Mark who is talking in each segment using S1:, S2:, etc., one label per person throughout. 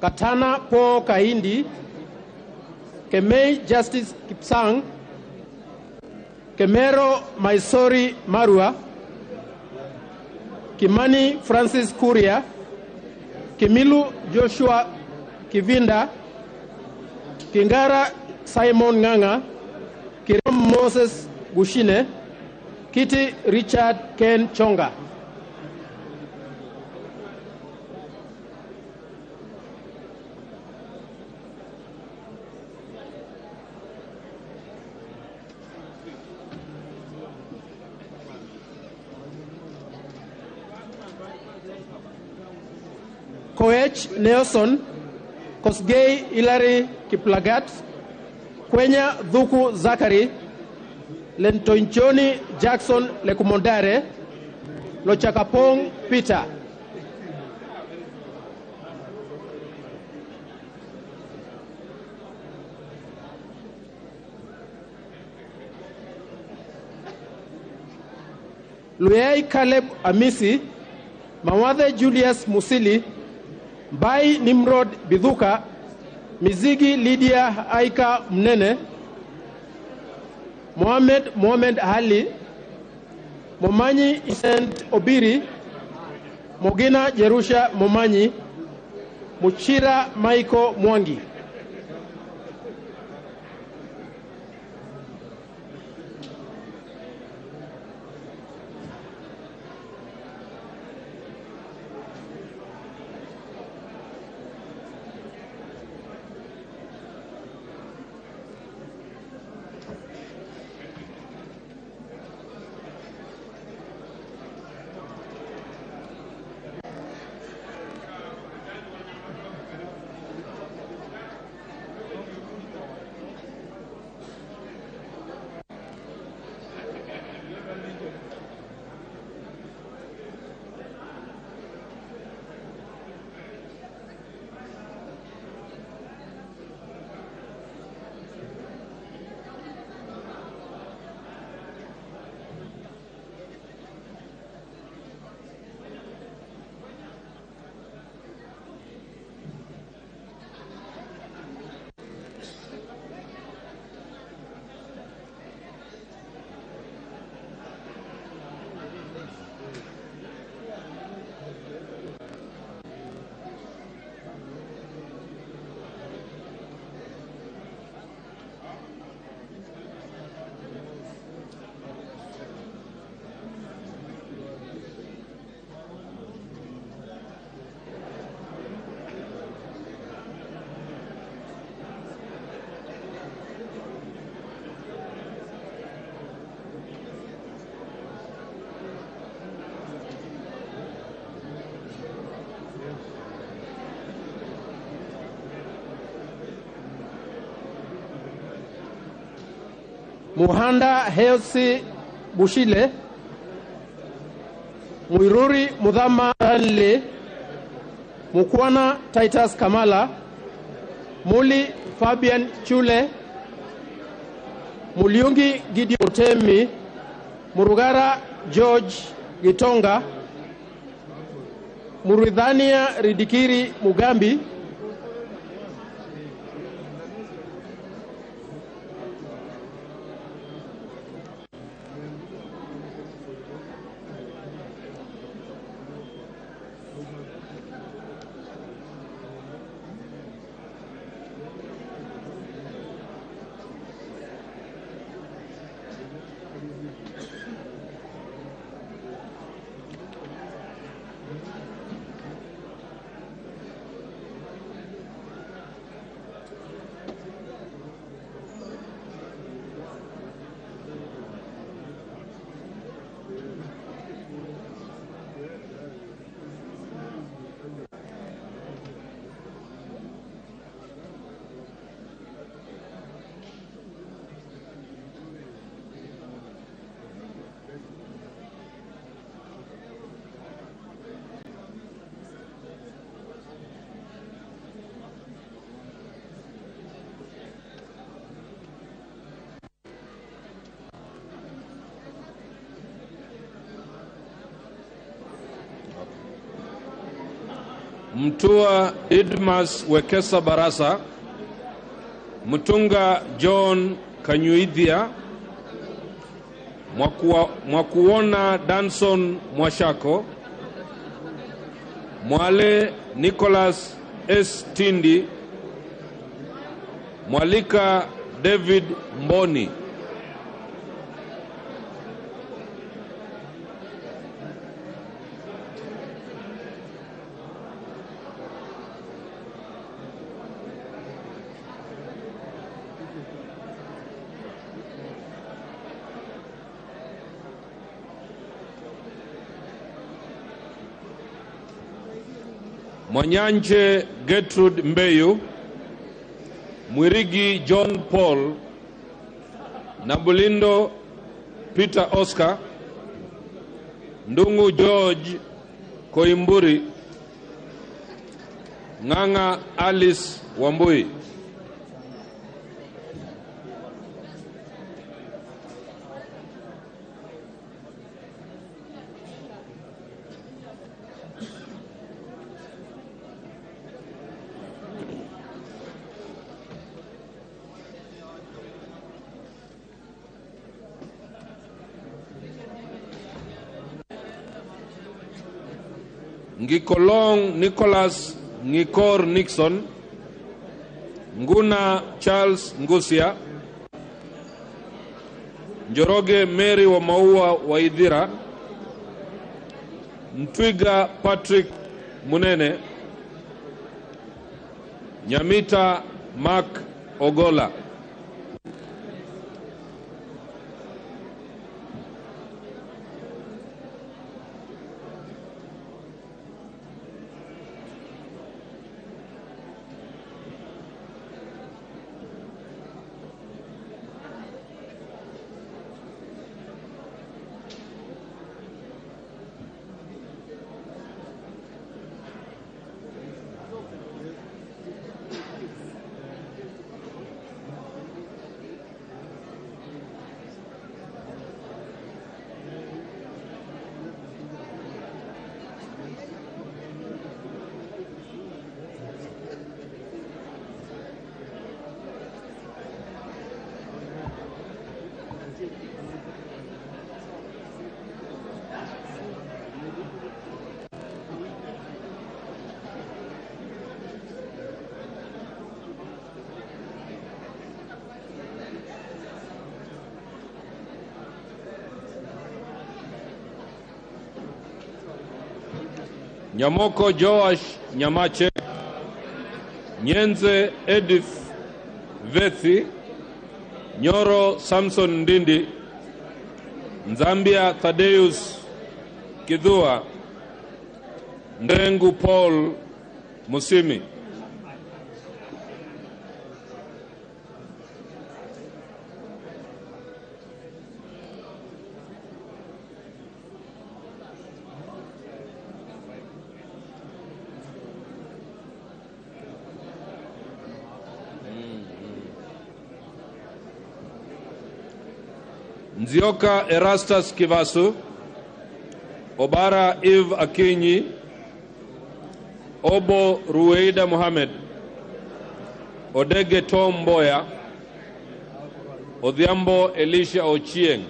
S1: Katana Paul Kahindi, Kemei Justice Kipsang, Kemero Maisori Marua, Kimani Francis Kuria, Kimilu Joshua Kivinda, Kingara Simon Nganga, Kiram Moses Gushine, Kiti Richard Ken Chonga. Koech Nelson, Kosgei Hilary Kiplagat, Kwenya Dhuku Zachary, Lentoinchoni Jackson Lekumondare, Lochakapong Peter. Luyai Caleb Amisi, Mawathe Julius Musili, Mbai Nimrod Bidhuka, Mizigi Lydia Aika Mnene, Mohamed Mohamed Ali, Momanyi Innocent Obiri, Mogina Jerusha Momanyi, Muchira Michael Mwangi. Muhanda Helsi Bushile, Muiruri Mudhama Stanley, Mukwana Titus Kamala, Muli Fabian Chule, Muliungi Gideon Mutemi, Murugara George Gitonga, Muridhania Ridikiri Mugambi,
S2: Mtua Didmas Wekesa Barasa, Mutunga John Kanyuithia, Mwakuona Danson Mwashako, Mwale Nicholas S. Tindi, Mwalika David Mboni. Mwanyanje Gertrude Mbeyu, Mwirigi John Paul, Nabulindo Peter Oscar, Ndungu George Koimburi, Ng'ang'a Alice Wambui. Ngikolong Nicholas Ngikor Nixon, Nguna Charles Ngusia, Njoroge Mary wa Maua Waithira, Ntwiga Patrick Munene, Nyamita Mark Ogola. Nyamoko Joash Nyamache, Nyenze Edith Vethi, Nyoro Samson Ndindi, Nzambia Thaddeus Kidhua, Ndengu Paul Musimi. Nzioka Erastus Kivasu, Obara Eve Akinyi, Obo Ruweida Mohamed, Odege Tom Mboya, Odhiambo Elisha Ochieng.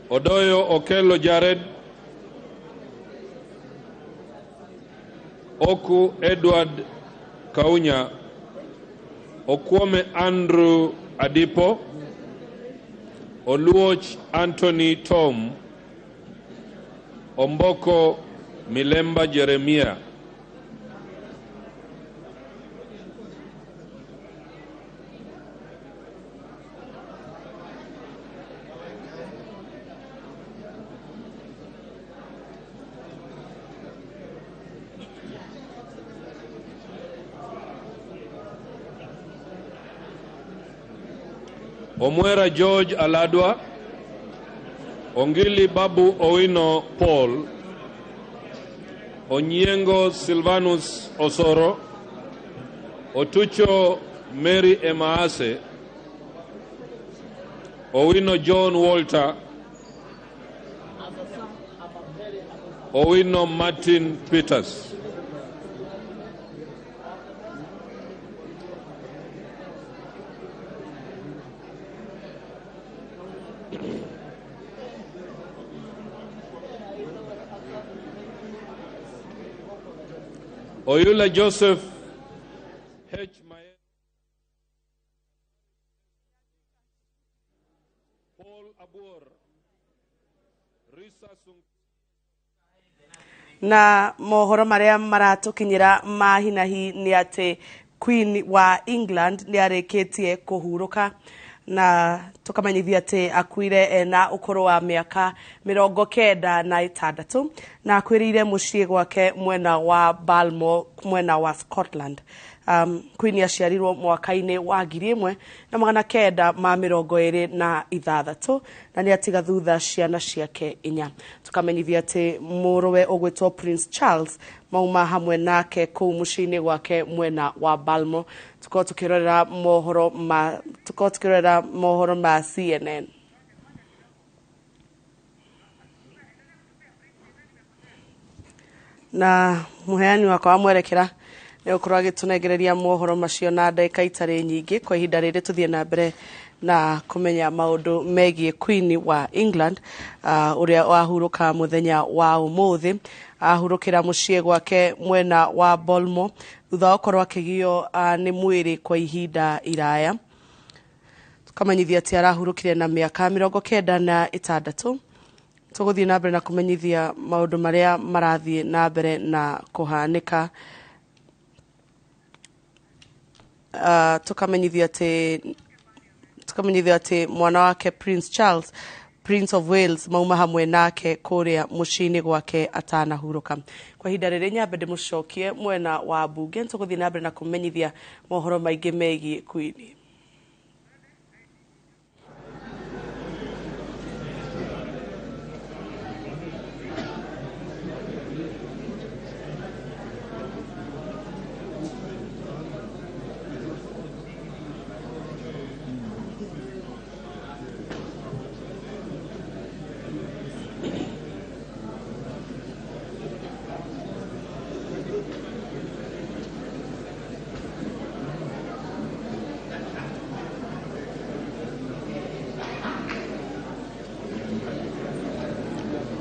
S2: Odoyo Okello Jared, Oku Edward Kaunya, Okwome Andrew Adipo, Oluoch Anthony Tom, Omboko Milemba Jeremiah. Omwera George Aladwa, Ongili Babu Owino Paul, Onyengo Silvanus Osoro, Otucho Mary Emaase, Owino John Walter, Owino Martin Peters. Oyula Joseph H. Maye, Paul Abur, Risa Sung.
S3: Na mohoro maria maratukinyira ma hinahi ni ati Queen wa England ni arikitie kuhuruka, na tukamenyithia ati akuire ena ukuru wa miaka 96 na akwiriire mucii gwake mwena wa Balmoral mwena wa Scotland. Queen aciarirwo mwaka-inĩ wa 1926 na nĩ atiga thutha ciana ciake inya. Tukamenyithia atĩ mũrũwe ũgwĩtwo Prince Charles mauma hamwe nake kũu mũciĩ-inĩ gwake mwena wa Balmoral. Tukorwo tukĩrorera mohoro ma CNN. Na muheani wakwa wa mwerekera nĩ ũkorwo agĩtũnengereria mohoro macio na ndagĩka itarĩ nyingĩ. Kwa ihinda rĩrĩ tũthiĩ na mbere na kũmenya maũndũ megiĩ Queen wa England, ũrĩa wahurũka mũthenya wa ũmũthĩ. Ahurũkĩra mũciĩ gwake mwena wa Balmoral thutha wa gũkorwo akĩgio nĩ mwĩrĩ kwa ihinda iraya. Tukamenyithia atĩ arahurũkire na mĩaka 96. Tũgũthiĩ na mbere na kũmenyithia maũndũ marĩa marathiĩ na mbere na kũhanĩka. Tukamenyithia atĩ mwana wake Prince Charles, Prince of Wales, mauma hamwe nake kũrĩa mũciĩ-inĩ gwake atanahurũka. Kwa ihinda rĩrĩ nyambe ndĩmũcokie mwena wa mbunge, tũgũthiĩ na mbere na kũmenyithia mohoro maingĩ megiĩ Queen.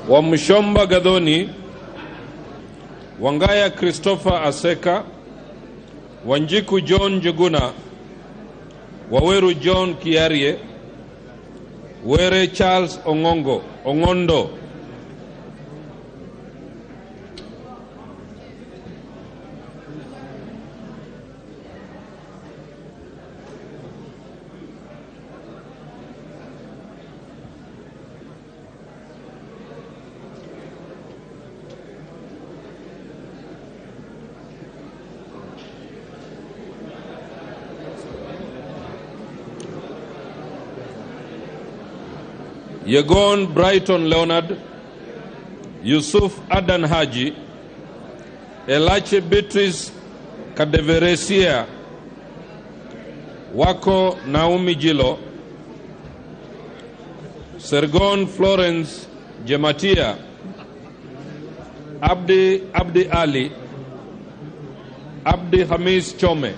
S2: Wamshomba Gadhoni, Wangaya Christopher Aseka, Wanjiku John Juguna, Waweru John Kiarie, Were Charles Ongongo, Ongondo, Yegon Brighton Leonard, Yusuf Adan Haji, Elache Beatrice Kadeveresia, Wako Naomi Jilo, Sergon Florence Jematia, Abdi Abdi Ali, Abdi Hamis Chome.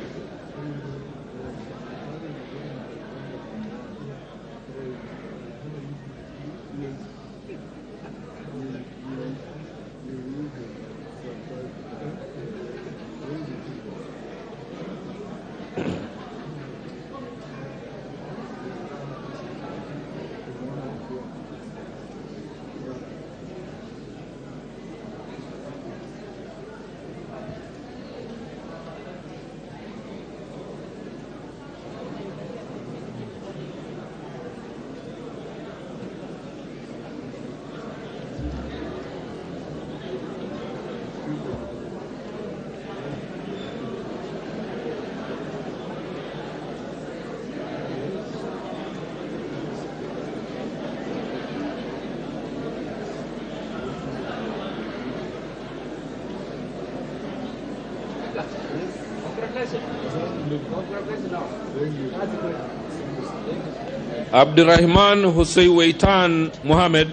S2: Abdurrahman Hussein Weitan Mohammed,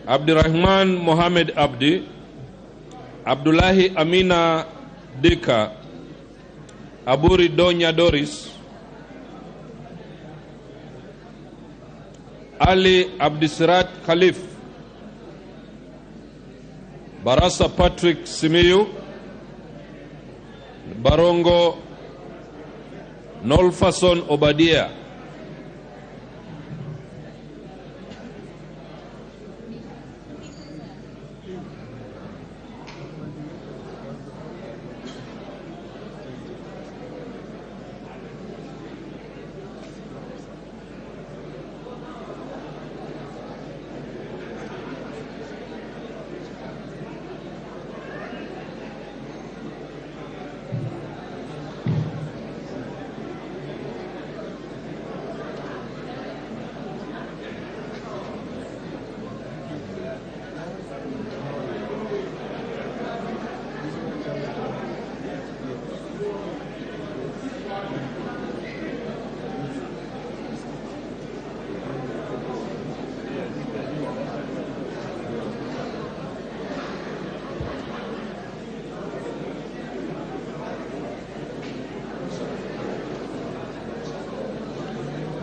S2: Abdurrahman Mohammed Abdi, Abdullahi Amina Dika, Aburi Donya Doris, Ali Abdisirat Khalif, Barasa Patrick Simiyu, Barongo Nolfason Obadia,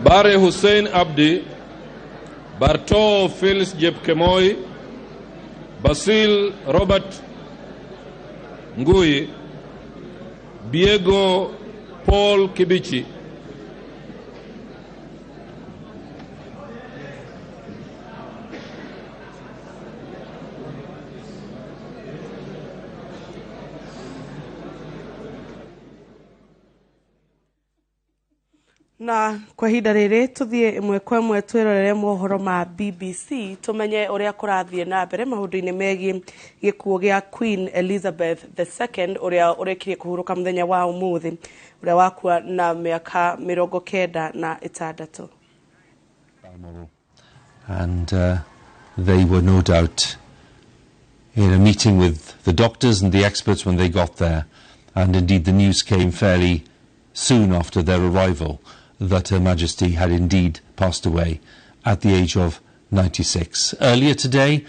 S2: Bare Hussein Abdi, Barto Phils Jepkemoi, Basil Robert Ngui, Diego Paul Kibichi,
S3: Na kwa ihinda rĩrĩ tũthiĩ ĩmwe kwa ĩmwe twĩrorere mohoro ma BBC tũmenye ũrĩa kũrathiĩ na mbere maũndũ-inĩ megiĩ gĩkuũ gĩa Queen Elizabeth II ũrĩa ũrĩkirie kũhurũka mũthenya wa ũmũthĩ, ũrĩa wakua na mĩaka 96.
S4: And they were no doubt in a meeting with the doctors and the experts when they got there, and indeed the news came fairly soon after their arrival that Her Majesty had indeed passed away at the age of 96. Earlier today,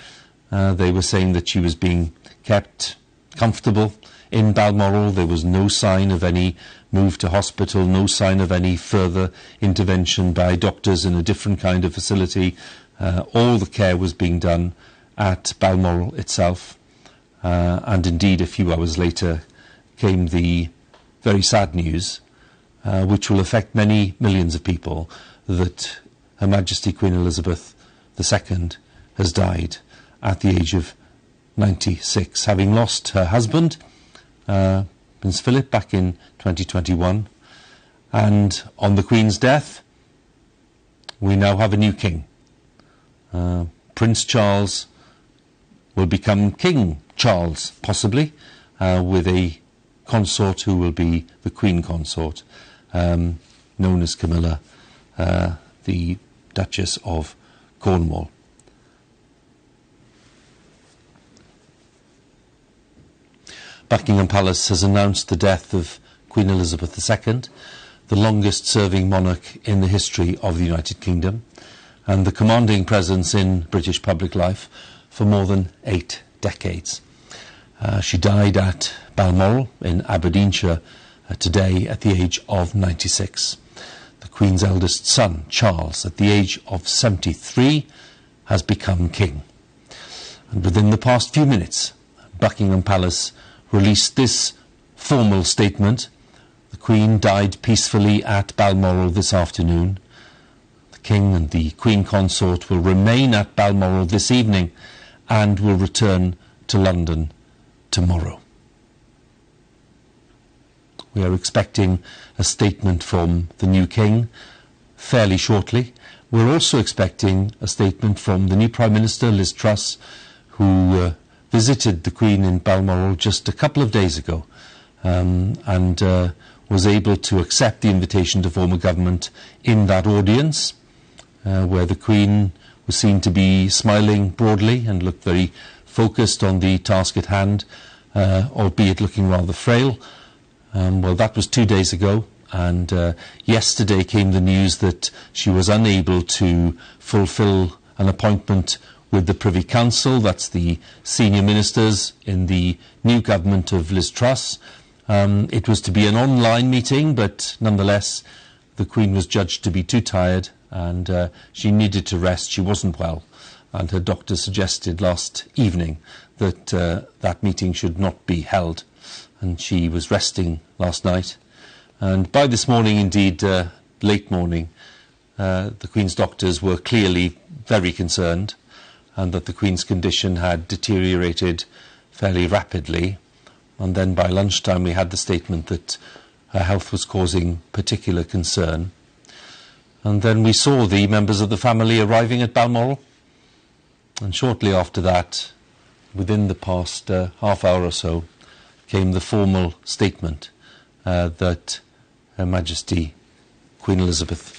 S4: they were saying that she was being kept comfortable in Balmoral. There was no sign of any move to hospital, no sign of any further intervention by doctors in a different kind of facility. All the care was being done at Balmoral itself. And indeed, a few hours later came the very sad news, which will affect many millions of people, that Her Majesty Queen Elizabeth II has died at the age of 96, having lost her husband, Prince Philip, back in 2021. And on the Queen's death, we now have a new king. Prince Charles will become King Charles, possibly, with a consort who will be the Queen Consort, known as Camilla, the Duchess of Cornwall. Buckingham Palace has announced the death of Queen Elizabeth II, the longest-serving monarch in the history of the United Kingdom, and the commanding presence in British public life for more than 8 decades. She died at Balmoral in Aberdeenshire today at the age of 96. The Queen's eldest son, Charles, at the age of 73, has become king. And within the past few minutes, Buckingham Palace released this formal statement. The Queen died peacefully at Balmoral this afternoon. The King and the Queen Consort will remain at Balmoral this evening and will return to London tomorrow. We are expecting a statement from the new king fairly shortly. We're also expecting a statement from the new Prime Minister, Liz Truss, who visited the Queen in Balmoral just a couple of days ago, and was able to accept the invitation to form a government in that audience, where the Queen was seen to be smiling broadly and looked very focused on the task at hand. albeit looking rather frail. Well, that was 2 days ago, and yesterday came the news that she was unable to fulfil an appointment with the Privy Council, that's the senior ministers in the new government of Liz Truss. It was to be an online meeting, but nonetheless, the Queen was judged to be too tired and she needed to rest. She wasn't well. And her doctor suggested last evening that that meeting should not be held. And she was resting last night. And by this morning, indeed, late morning, the Queen's doctors were clearly very concerned and that the Queen's condition had deteriorated fairly rapidly. And then by lunchtime, we had the statement that her health was causing particular concern. And then we saw the members of the family arriving at Balmoral. And shortly after that, within the past half hour or so, came the formal statement that Her Majesty Queen Elizabeth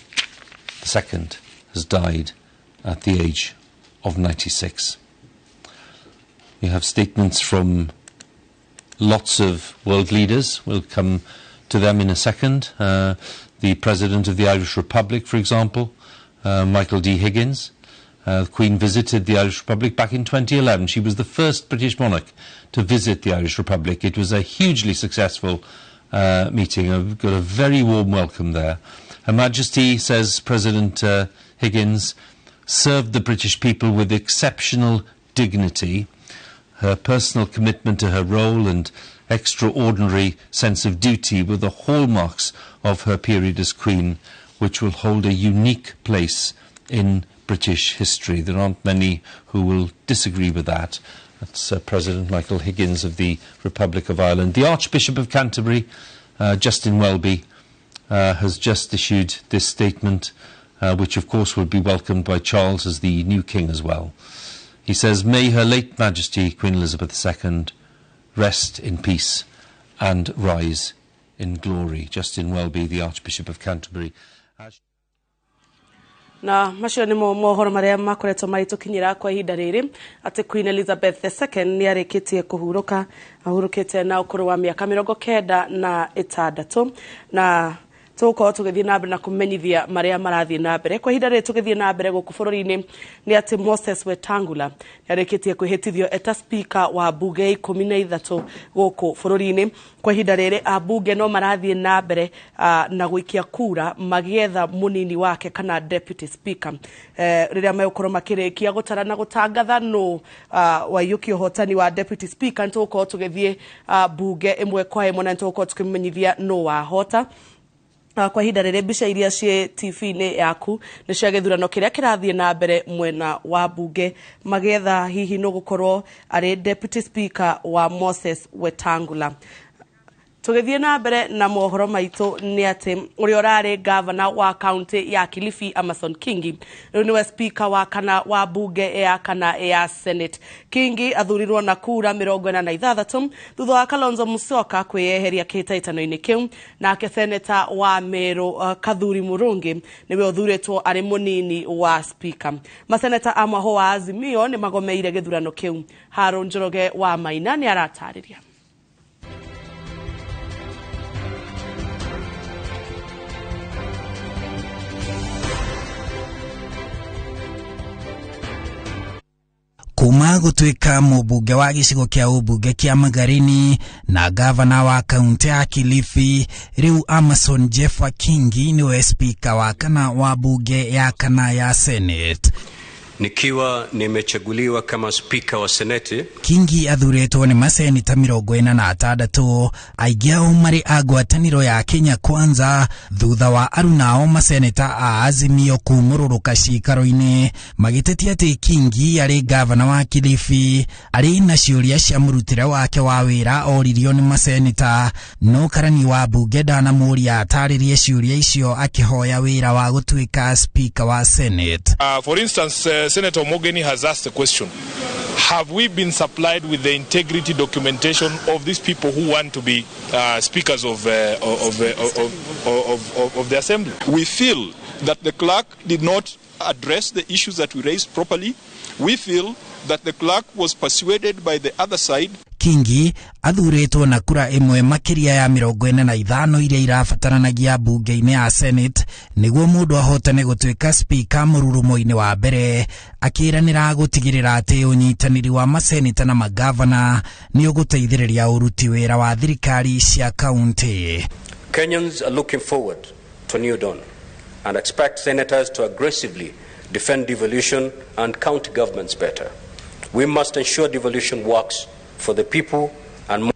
S4: II has died at the age of 96. We have statements from lots of world leaders. We'll come to them in a second. The President of the Irish Republic, for example, Michael D. Higgins. The Queen visited the Irish Republic back in 2011. She was the first British monarch to visit the Irish Republic. It was a hugely successful meeting. I've got a very warm welcome there. Her Majesty, says President Higgins, served the British people with exceptional dignity. Her personal commitment to her role and extraordinary sense of duty were the hallmarks of her period as Queen, which will hold a unique place in British history. There aren't many who will disagree with that. That's President Michael Higgins of the Republic of Ireland. The Archbishop of Canterbury, Justin Welby, has just issued this statement, which of course will be welcomed by Charles as the new king as well. He says, "May Her late Majesty Queen Elizabeth II rest in peace and rise in glory." Justin Welby, the Archbishop of Canterbury.
S3: Na macio nĩmo mohoro marĩa makoretwo magĩtũkinyĩra kwa ihinda rĩrĩ atĩ Queen Elizabeth II nĩ arĩkĩtie kũhurũka, ahurũkĩte na ũkũrũ wa mĩaka 96, na tũgũkorwo tũgĩthiĩ na mbere na kũmenyithia marĩa marathiĩ na mbere kwa ihinda rĩrĩ. Tũgĩthiĩ na mbere gũkũ bũrũri-inĩ nĩ atĩ Moses Wetangula nĩ arĩkĩtie kwĩhĩtithio eta speaker wa mbunge 13 gũkũ bũrũri-inĩ. Kwa ihinda rĩrĩ ambunge no marathiĩ na mbere na gũikia kura magĩetha mũnini wake kana deputy speaker. Rĩrĩa megũkorwo makĩrĩkia gũtara na gũtangatha nũ waiyũkia ũhotani wa deputy speaker, nĩtũgũkorwo tũgĩthiĩ mbunge ĩmwe kwa ĩmwe na nĩtũgũkorwo tũkĩmenyithia nũ wahota. Kwa ihinda rĩrĩ mbica iria ciĩ TV-inĩ yaku nĩ cia gĩthurano kĩrĩa kĩrathiĩ na mbere mwena wa mbunge magĩetha hihi nũ gũkorwo arĩ deputy speaker wa Moses Wetangula. Tũgĩthiĩ na mbere na mohoro maitũ nĩ atĩ ũrĩa ũrarĩ gavana wa kaunti ya Kilifi, Amason Kingi, rĩu nĩwe speaker wa kana wa mbunge ya kana ya Senate. Kingi athurirwo na kura 46 thutha wa Kalonzo Musyoka kwĩyeheria kĩhĩtahĩtano-inĩ kĩu. Nake seneta wa Meru, Kathuri Murungi, nĩwe ũthurĩtwo arĩ mũnini wa speaker. Maseneta a mwahũ wa Azimio nĩ magomeire gĩthurano kĩu. Haron Njoroge wa Maina nĩ aratarĩria.
S5: Kuma gutuika mũmbunge wa gĩcigo kĩa ũmbunge kĩa Magarini na gavana wa kaunti ya Kilifi, rĩu Amason Jeffa Kingi niwe spika wa kana wa bunge ya kana ya Senate.
S6: Nikiwa nimechaguliwa kama spika wa Seneti.
S5: Kingi athuretwo nĩ maseneta 46, aingĩ ao marĩ a ngwatanĩro ya Kenya Kwanza, thutha wa arunao maseneta a Azimio kumũrũrũka cikaro-inĩ magĩtetia atĩ Kingi arĩ gavana wa Kilifi arĩ na ciũria cia mũrutĩre wake wa wĩra oririo nĩ maseneta, no karani wa mbunge ndanamũria atarĩrie ciũria icio akĩhoya wĩra wa gũtuĩka spika wa Senate.
S7: For instance, Senator Mogeni has asked the question, have we been supplied with the integrity documentation of these people who want to be speakers of the assembly?
S8: We feel that the clerk did not address the issues that we raised properly. We feel that the clerk was persuaded by the other side.
S5: Kingi athuurĩtwo na kura ĩmwe makĩria ya 45 iria irabataranagia mbunge-inĩ ya Senate nĩguo mũndũ ahotane gũtuĩka speaker mũrurumo-inĩ wa mbere, akĩranĩra gũtigĩrĩra atĩ ũnyitanĩri wa maseneta na magavana nĩ ũgũteithĩrĩria ũruti wĩra wa thirikari cia kaunti.
S6: Kenyans are looking forward to a new dawn and expect senators to aggressively defend devolution and county governments better. We must ensure devolution works for the people and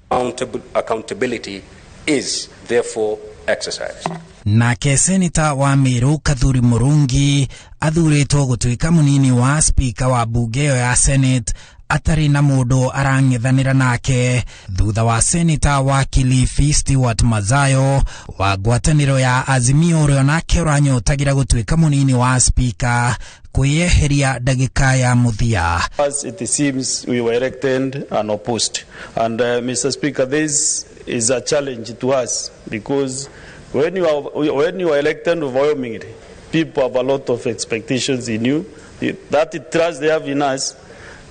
S6: accountability is therefore exercised.
S5: Nake seneta wa Meru Kathuri Murungi athuurĩtwo gũtuĩka mũnini wa speaker wa bunge ĩyo ya Senate atarĩ na mũndũ arang'ethanĩra nake, thutha wa seneta wa Kilifi Stewart Mazayo wa ngwatanĩro ya Azimio ũrĩa nake ũranyotagira gũtuĩka mũnini wa speaker kwĩyeheria ndagĩka ya mũthia.
S9: As it seems we were elected and opposed. And Mr. Speaker, this is a challenge to us because when you are elected overwhelmingly, people have a lot of expectations in you. That trust they have in us,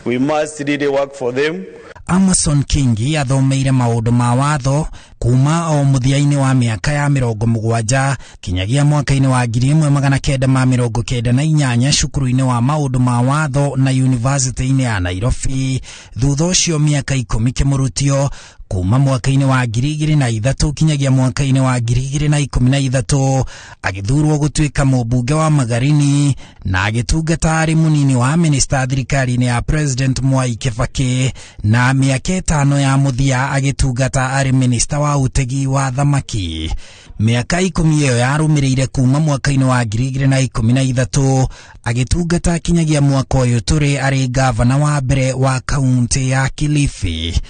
S9: we must really work for them.
S5: Amason Kingi athomeire maũndũ ma watho kuma o mũthia-inĩ wa mĩaka ya 70 kinyagia mwaka-inĩ wa 1998 cukuru-inĩ wa maũndũ ma watho na yunivasĩtĩ-inĩ ya Nairobi. Thutha ũcio mĩaka 10 kĩmũrutio kuma mwaka-inĩ wa 2003 kinyagia mwaka-inĩ wa 2013 agĩthurwo gũtuĩka mũmbunge wa Magarini na agĩtungata arĩ mũnini wa minista thirikari-inĩ ya President Mwai Kibaki, na mĩaka 5 ya mũthia agĩtungata arĩ minista wa ũtegi wa thamaki. Mĩaka 10 ĩyo yarũmĩrĩire kuma mwaka-inĩ wa 2013 agĩtungata kinyagia mwaka ũyũ tũrĩ arĩ gavana wa mbere wa kaunti ya Kilifi.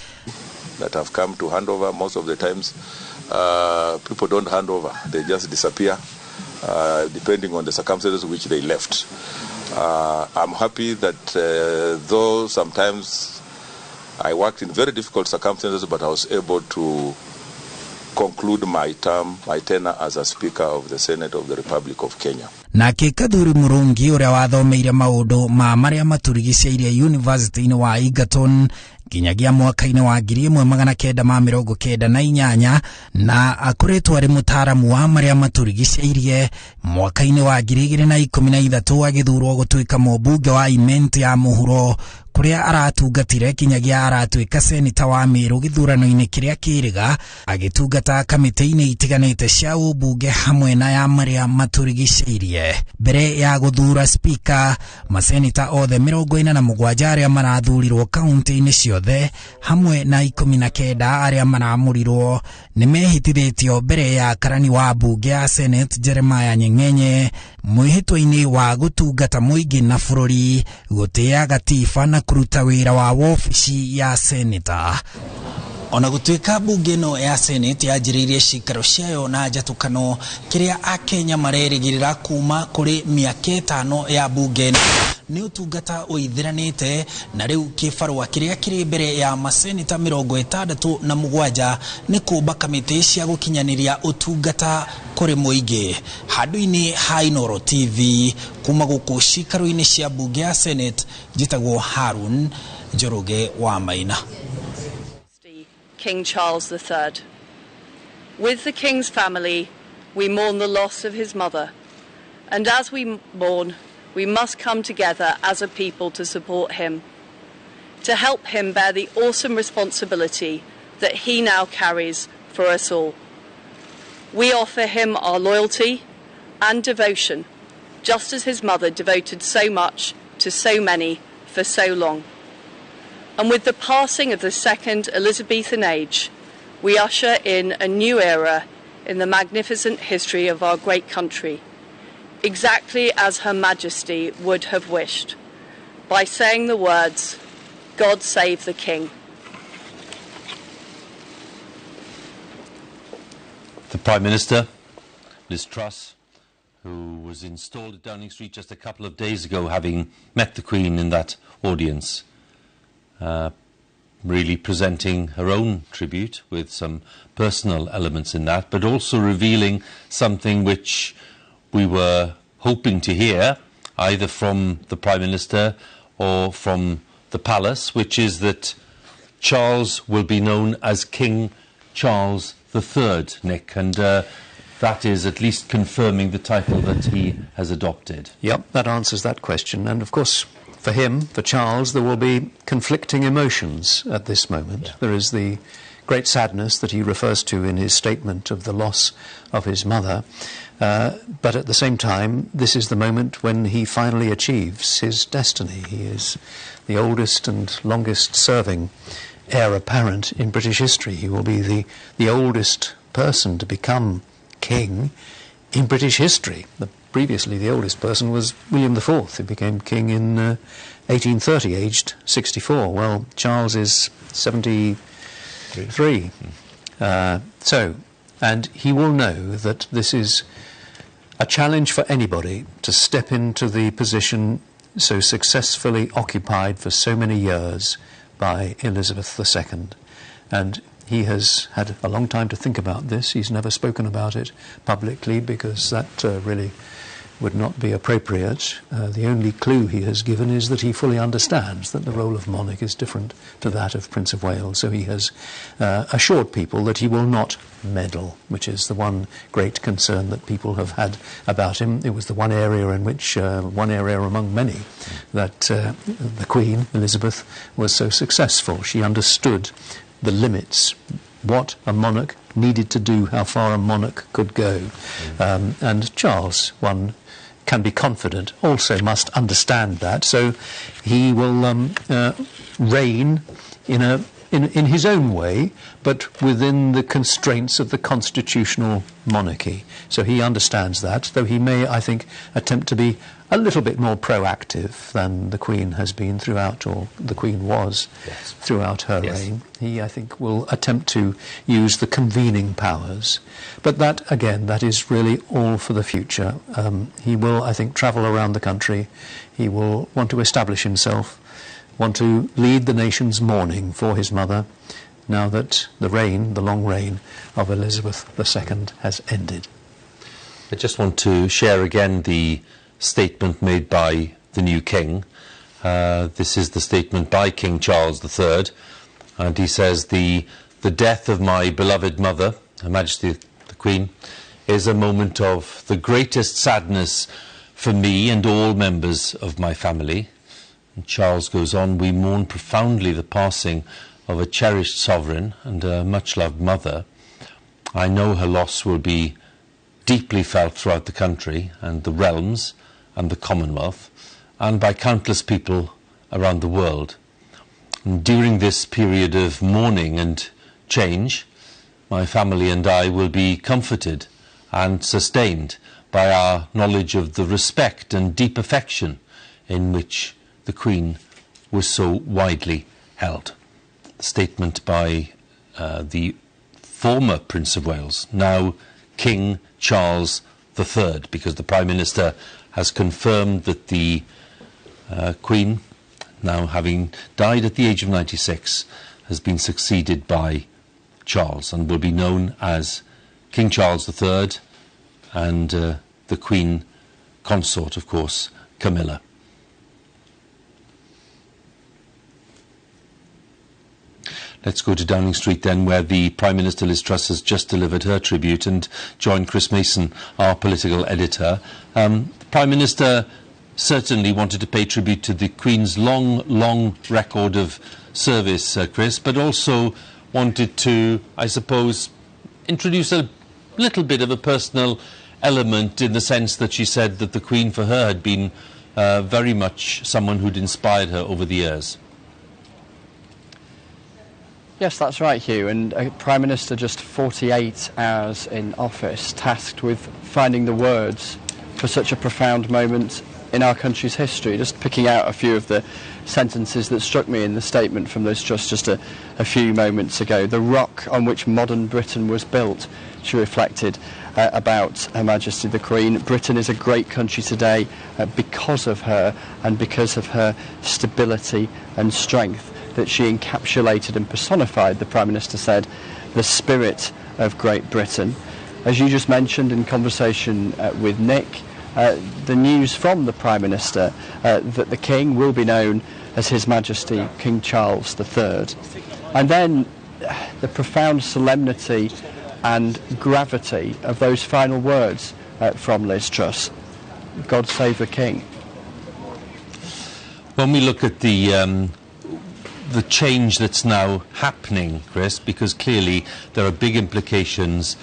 S10: That have come to hand over. Most of the times people don't hand over, they just disappear depending on the circumstances which they left. I'm happy that though sometimes I worked in very difficult circumstances, but I was able to conclude my term, my tenure as a Speaker of the Senate of the Republic of Kenya.
S5: Nake Kathuri Murungi ũrĩa wathomeire maũndũ ma marĩa maturigicĩirie University-inĩ wa Egerton nginyagia mwaka-inĩ wa 1998 na akoretwo arĩ mũtaaramu wa marĩa maturigicĩirie. Mwaka-inĩ wa 2013 agĩthurwo gũtuĩka mũmbunge wa Imenti ya mũhuro kũrĩa aratungatire kinyagia aratuĩka seneta wa Meru gĩthurano-inĩ kĩrĩa kĩrĩga, agĩtungata kamĩtĩ-inĩ itiganĩte cia ũmbunge hamwe na ya marĩa maturigicĩirie. Mbere ya gũthura speaker, maseneta othe 47 arĩa marathurirwo kaunti-inĩ ciothe hamwe na 19 arĩa maramũrirwo nĩmehĩtithĩtio mbere ya karani wa mbunge ya Senate Jeremiah Nyengenye mwĩhĩtwa-inĩ wa gũtungata mũingĩ na bũrũri, gũtĩĩa gatiba na kũruta wĩra wa wobici ya seneta. Ona gũtuĩka mbunge ĩno ya Senate yanjĩrĩirie cikaro ciayo na njatũkano, kĩrĩa akenya marerĩgĩrĩra kuma kũrĩ mĩaka 5 ya mbunge ĩno nĩ ũtungata ũithĩranĩte, na rĩu kĩbarũa kĩrĩa kĩrĩ mbere ya maseneta 67 nĩ kũmba kamĩtĩ cia gũkinyanĩria ũtungata kũrĩ mũingĩ. Handũ-inĩ ha Inooro TV kuma gũkũ cikaro-inĩ cia mbunge ya Senate, njĩtagwo Harun Njoroge wa Maina.
S11: King Charles III. With the King's family, we mourn the loss of his mother. And as we mourn, we must come together as a people to support him, to help him bear the awesome responsibility that he now carries for us all. We offer him our loyalty and devotion, just as his mother devoted so much to so many for so long. And with the passing of the second Elizabethan age, we usher in a new era in the magnificent history of our great country, exactly as Her Majesty would have wished, by saying the words, God save the King.
S4: The Prime Minister, Liz Truss, who was installed at Downing Street just a couple of days ago, having met the Queen in that audience, really presenting her own tribute with some personal elements in that, but also revealing something which we were hoping to hear either from the Prime Minister or from the palace, which is that Charles will be known as King Charles III, Nick, and that is at least confirming the title that he has adopted.
S12: Yep, that answers that question. And of course, for him, for Charles, there will be conflicting emotions at this moment. Yeah. There is the great sadness that he refers to in his statement of the loss of his mother. But at the same time, this is the moment when he finally achieves his destiny. He is the oldest and longest serving heir apparent in British history. He will be the oldest person to become king in British history. Previously, the oldest person was William IV, who became king in 1830, aged 64. Well, Charles is 73. And he will know that this is a challenge for anybody to step into the position so successfully occupied for so many years by Elizabeth II. And he has had a long time to think about this. He's never spoken about it publicly because that really would not be appropriate. The only clue he has given is that he fully understands that the role of monarch is different to that of Prince of Wales. So he has assured people that he will not meddle, which is the one great concern that people have had about him. It was the one area in which, one area among many, that the Queen, Elizabeth, was so successful. She understood the limits, what a monarch needed to do, how far a monarch could go. And Charles, one can be confident, also must understand that. So he will reign in his own way, but within the constraints of the constitutional monarchy. So he understands that, though he may, I think, attempt to be a little bit more proactive than the Queen has been throughout, or the Queen was throughout her reign. He, I think, will attempt to use the convening powers. But that, again, that is really all for the future. He will, I think, travel around the country. He will want to establish himself, want to lead the nation's mourning for his mother, now that the reign, the long reign of Elizabeth II has ended.
S4: I just want to share again the statement made by the new king. This is the statement by King Charles III, and he says, the death of my beloved mother, Her Majesty the Queen, is a moment of the greatest sadness for me and all members of my family. And Charles goes on, we mourn profoundly the passing of a cherished sovereign and a much-loved mother. I know her loss will be deeply felt throughout the country and the realms and the Commonwealth, and by countless people around the world. And during this period of mourning and change, my family and I will be comforted and sustained by our knowledge of the respect and deep affection in which the Queen was so widely held. The statement by the former Prince of Wales, now King Charles III, because the Prime Minister has confirmed that the Queen, now having died at the age of 96, has been succeeded by Charles and will be known as King Charles III and the Queen Consort, of course, Camilla. Let's go to Downing Street then, where the Prime Minister Liz Truss has just delivered her tribute, and joined Chris Mason, our political editor. The Prime Minister certainly wanted to pay tribute to the Queen's long, long record of service, Chris, but also wanted to, I suppose, introduce a little bit of a personal element, in the sense that she said that the Queen for her had been very much someone who'd inspired her over the years.
S13: Yes, that's right, Hugh. And a Prime Minister just 48 hours in office, tasked with finding the words for such a profound moment in our country's history. Just picking out a few of the sentences that struck me in the statement from Liz Truss just a few moments ago. The rock on which modern Britain was built, she reflected about Her Majesty the Queen. Britain is a great country today because of her and because of her stability and strength that she encapsulated and personified, the Prime Minister said, the spirit of Great Britain. As you just mentioned in conversation with Nick, the news from the Prime Minister that the King will be known as His Majesty King Charles III. And then the profound solemnity and gravity of those final words from Liz Truss. God save the King.
S4: When we look at the change that's now happening, Chris, because clearly there are big implications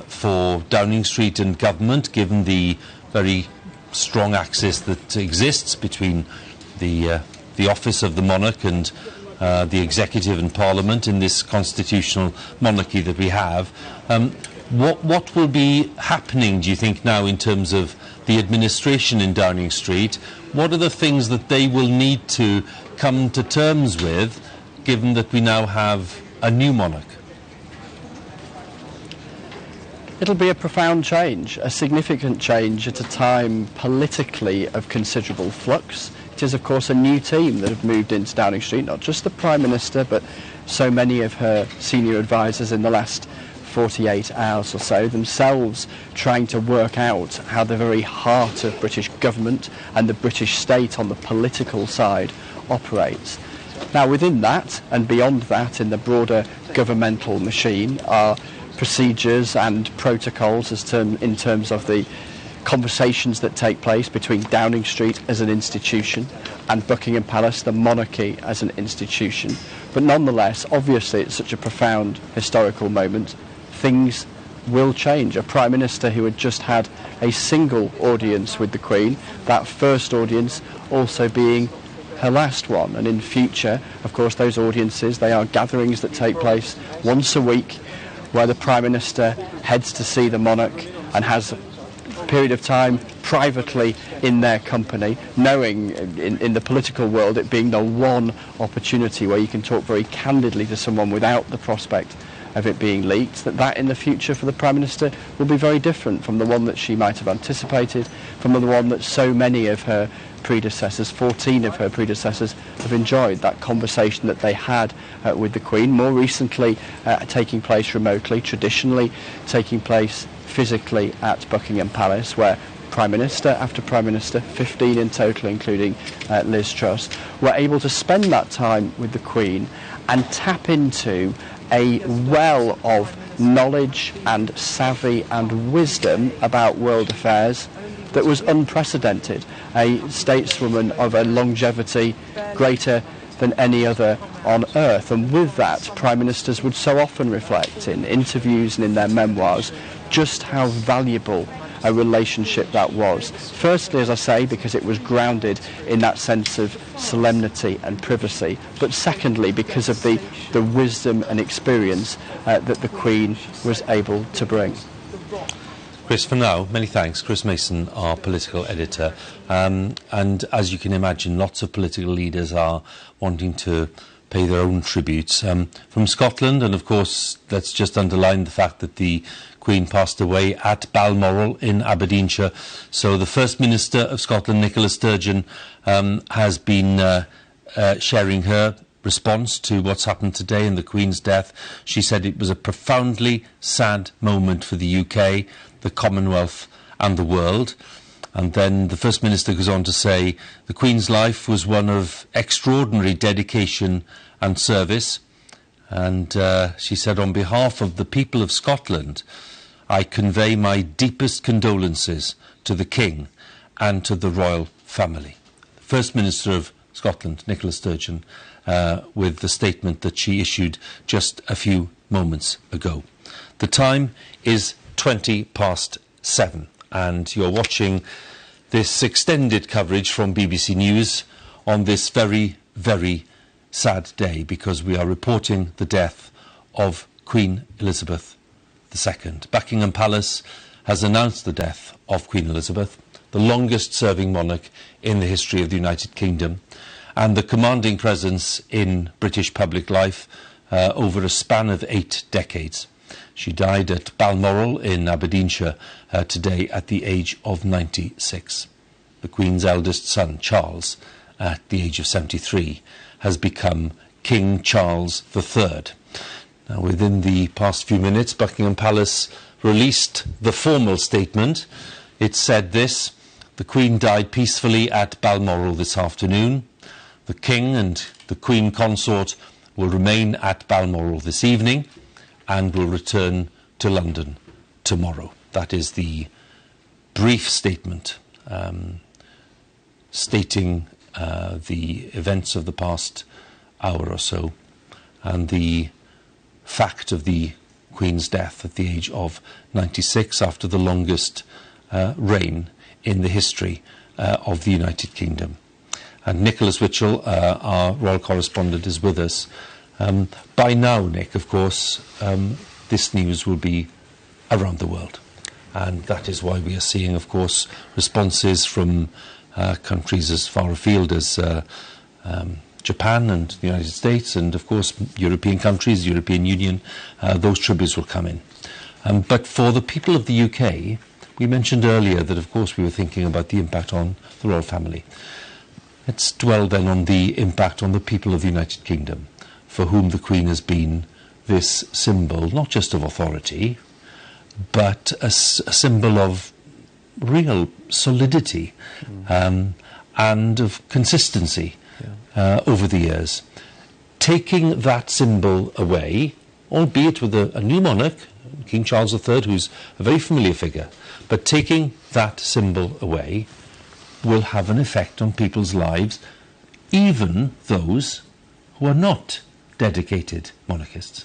S4: for Downing Street and government, given the very strong axis that exists between the office of the monarch and the executive and parliament in this constitutional monarchy that we have. What will be happening, do you think, now in terms of the administration in Downing Street? What are the things that they will need to come to terms with, given that we now have a new monarch?
S13: It'll be a profound change, a significant change at a time politically of considerable flux. It is, of course, a new team that have moved into Downing Street, not just the Prime Minister, but so many of her senior advisors in the last 48 hours or so, themselves trying to work out how the very heart of British government and the British state on the political side operates. Now, within that and beyond that, in the broader governmental machine, are procedures and protocols as in terms of the conversations that take place between Downing Street as an institution and Buckingham Palace, the monarchy as an institution. But nonetheless, obviously, it's such a profound historical moment. Things will change. A Prime Minister who had just had a single audience with the Queen, that first audience also being her last one. And in future, of course, those audiences, they are gatherings that take place once a week where the Prime Minister heads to see the monarch and has a period of time privately in their company, knowing in the political world it being the one opportunity where you can talk very candidly to someone without the prospect of it being leaked, that in the future for the Prime Minister will be very different from the one that she might have anticipated, from the one that so many of her predecessors, 14 of her predecessors, have enjoyed, that conversation that they had with the Queen, more recently taking place remotely, traditionally taking place physically at Buckingham Palace, where Prime Minister after Prime Minister, 15 in total, including Liz Truss, were able to spend that time with the Queen and tap into a well of knowledge and savvy and wisdom about world affairs that was unprecedented. A stateswoman of a longevity greater than any other on earth. And with that, Prime Ministers would so often reflect in interviews and in their memoirs just how valuable a relationship that was. Firstly, as I say, because it was grounded in that sense of solemnity and privacy, but secondly, because of the wisdom and experience that the Queen was able to bring.
S4: Chris, for now, many thanks. Chris Mason, our political editor. And as you can imagine, lots of political leaders are wanting to pay their own tributes. From Scotland, and of course, let's just underline the fact that the Queen passed away at Balmoral in Aberdeenshire. So the First Minister of Scotland, Nicola Sturgeon, has been sharing her response to what's happened today and the Queen's death. She said it was a profoundly sad moment for the UK, the Commonwealth and the world. And then the First Minister goes on to say the Queen's life was one of extraordinary dedication and service. And she said, on behalf of the people of Scotland, I convey my deepest condolences to the King and to the royal family. The First Minister of Scotland, Nicola Sturgeon, with the statement that she issued just a few moments ago. The time is 7:20. And you're watching this extended coverage from BBC News on this very, very sad day, because we are reporting the death of Queen Elizabeth II. Buckingham Palace has announced the death of Queen Elizabeth, the longest-serving monarch in the history of the United Kingdom, and the commanding presence in British public life over a span of 8 decades. She died at Balmoral in Aberdeenshire today at the age of 96. The Queen's eldest son, Charles, at the age of 73, has become King Charles III. Now, within the past few minutes, Buckingham Palace released the formal statement. It said this: the Queen died peacefully at Balmoral this afternoon. The King and the Queen Consort will remain at Balmoral this evening and will return to London tomorrow. That is the brief statement stating the events of the past hour or so and the fact of the Queen's death at the age of 96 after the longest reign in the history of the United Kingdom. And Nicholas Witchell, our royal correspondent, is with us. By now, Nick, of course, this news will be around the world. And that is why we are seeing, of course, responses from countries as far afield as Japan and the United States, and of course European countries, European Union. Those tributes will come in. But for the people of the UK, we mentioned earlier that, of course, we were thinking about the impact on the royal family. Let's dwell then on the impact on the people of the United Kingdom, for whom the Queen has been this symbol, not just of authority, but a symbol of real solidity and of consistency over the years. Taking that symbol away, albeit with a new monarch, King Charles III, who's a very familiar figure, but taking that symbol away will have an effect on people's lives, even those who are not dedicated monarchists.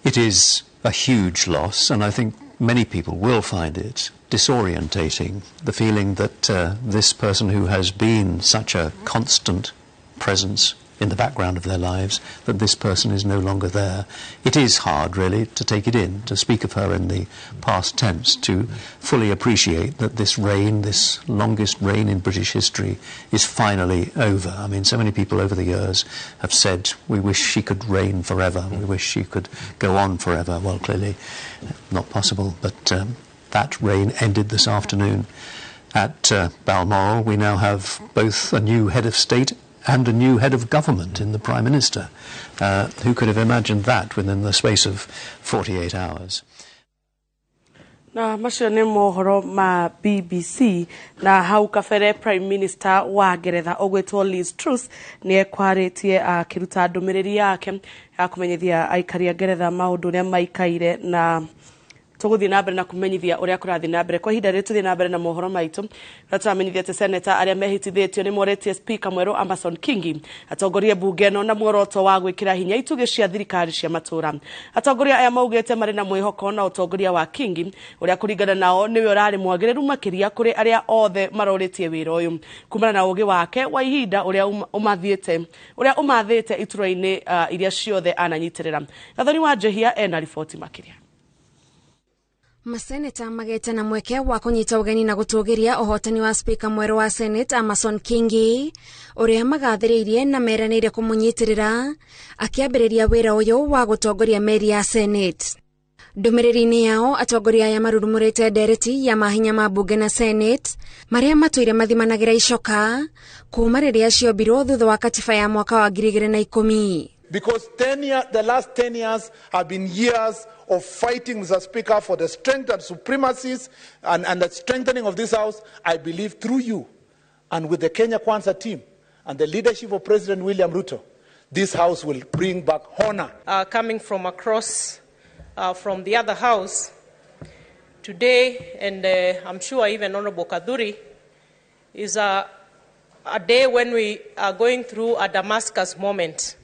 S12: It is a huge loss, and I think many people will find it disorientating, the feeling that this person who has been such a constant presence in the background of their lives, that this person is no longer there. It is hard, really, to take it in, to speak of her in the past tense, to fully appreciate that this reign, this longest reign in British history, is finally over. I mean, so many people over the years have said, we wish she could reign forever, we wish she could go on forever. Well, clearly not possible, but that reign ended this afternoon at Balmoral. We now have both a new head of state and a new head of government in the Prime Minister. Who could have imagined that within the space of 48 hours?
S3: Na macio nĩ mohoro ma BBC. Na hau kabere Prime Minister wa Ngeretha ũgwĩtwo Liz Truss nĩ ekwarĩtie akĩruta ndũmĩrĩri yake ya kũmenyithia aikari a Ngeretha maũndũ ũrĩa maikaire, na tũgũthiĩ na mbere na kũmenyithia ũrĩa kũrathiĩ na mbere. Kwa ihinda rĩrĩ tũthiĩ na mbere na mohoro maitũ ũrĩa tũramenyithia atĩ seneta arĩa mehĩtithĩtio nĩ moretie Speaker mwerũ Amason Kingi atongorie mbunge ĩno na muoroto wa gwĩkĩra hinya itugĩ cia thirikari cia matũra. Atongoria aya maugĩte marĩ na mwĩhoko na ũtongoria wa Kingi ũrĩa kũringana nao nĩwe ũrarĩ mwagĩrĩru makĩria kũrĩ arĩa othe marorĩtie wĩra ũyũ kumana na ũgĩ wake wa ihinda ũrĩa ũmathĩte iturwa-inĩ iria ciothe ananyitĩrĩra. Gathoni wa Njehia ena riboti makĩria.
S14: Maseneta magete na mweke wa kunyita ugeni na gutugiria uhotani wa Speaker mweru wa Senate Amason Kingi uria magathiriirie na meranire kumunyitirira akiambiriria wira uyu wa gutongoria meri ya Senate. Ndumiriri-ini yao atongoria aya marurumurite ndereti ya mahinya ma bunge na Senate maria matuire mathimanagira icoka kuma riria ciombirwo thutha wa katiba ya mwaka wa 2010.
S15: Because the last 10 years have been years of fighting, Mr. Speaker, for the strength and supremacies and the strengthening of this House. I believe through you and with the Kenya Kwanza team and the leadership of President William Ruto, this House will bring back honor.
S16: Coming from across from the other House today, and I'm sure even Honorable Kadhuri, is a day when we are going through a Damascus moment.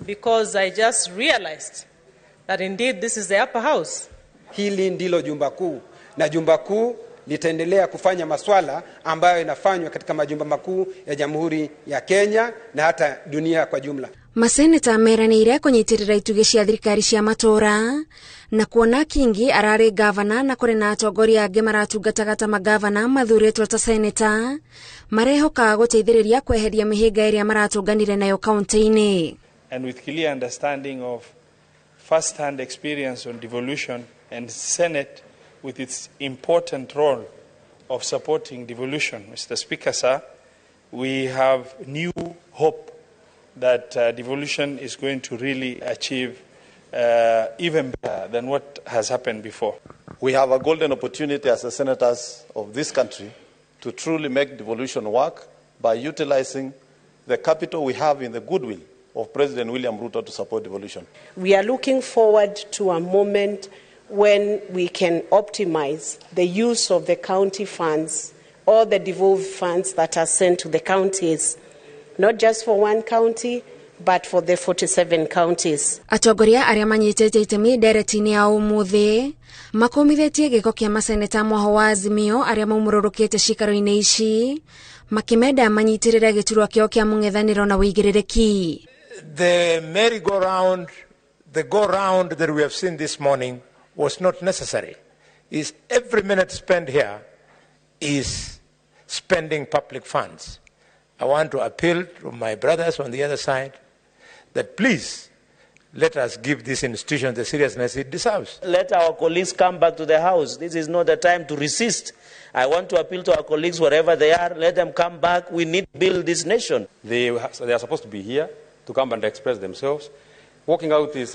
S16: Because I just realized that indeed this is the upper house.
S17: Hili ndilo jumba kuu, na jumba kuu litaendelea kufanya maswala ambayo inafanywa katika majumba makuu ya Jamhuri ya Kenya na hata dunia kwa jumla.
S14: Maseneta meranĩire kũnyitĩrĩra itugĩ cia thirikari cia matũra na kuona Kingi ararĩ gavana na kũrĩ na atongoria angĩ maratungataga ta magavana mathurĩtwo ta seneta marehokaga gũteithĩrĩria kweheria mĩhĩnga ĩrĩa maratũnganire nayo kaunti-inĩ.
S18: And with clear understanding of first-hand experience on devolution and Senate with its important role of supporting devolution, Mr. Speaker, sir, we have new hope that devolution is going to really achieve even better than what has happened before.
S19: We have a golden opportunity as the senators of this country to truly make devolution work by utilizing the capital we have in the goodwill of President William Ruto to support devolution.
S20: We are looking forward to a moment when we can optimize the use of the county funds or the devolved funds that are sent to the counties, not just for one county, but for the 47 counties.
S14: Atongoria arĩa manyitĩte itemi ndereti-inĩ ya ũmũthĩ makomithĩtie gĩko kĩa maseneta mwaho wa Azimio arĩa maumũrũrũkĩte cikaro-inĩ ici makĩmenda manyitĩrĩre gĩturwa kĩao kĩa mũng'ethanĩro na wĩigĩrĩrĩki.
S21: The merry-go-round, the go-round that we have seen this morning was not necessary. Is every minute spent here is spending public funds. I want to appeal to my brothers on the other side that please let us give this institution the seriousness it deserves.
S22: Let our colleagues come back to the house. This is not the time to resist. I want to appeal to our colleagues wherever they are. Let them come back. We need to build this nation.
S6: They are supposed to be here to come and express themselves. Walking out is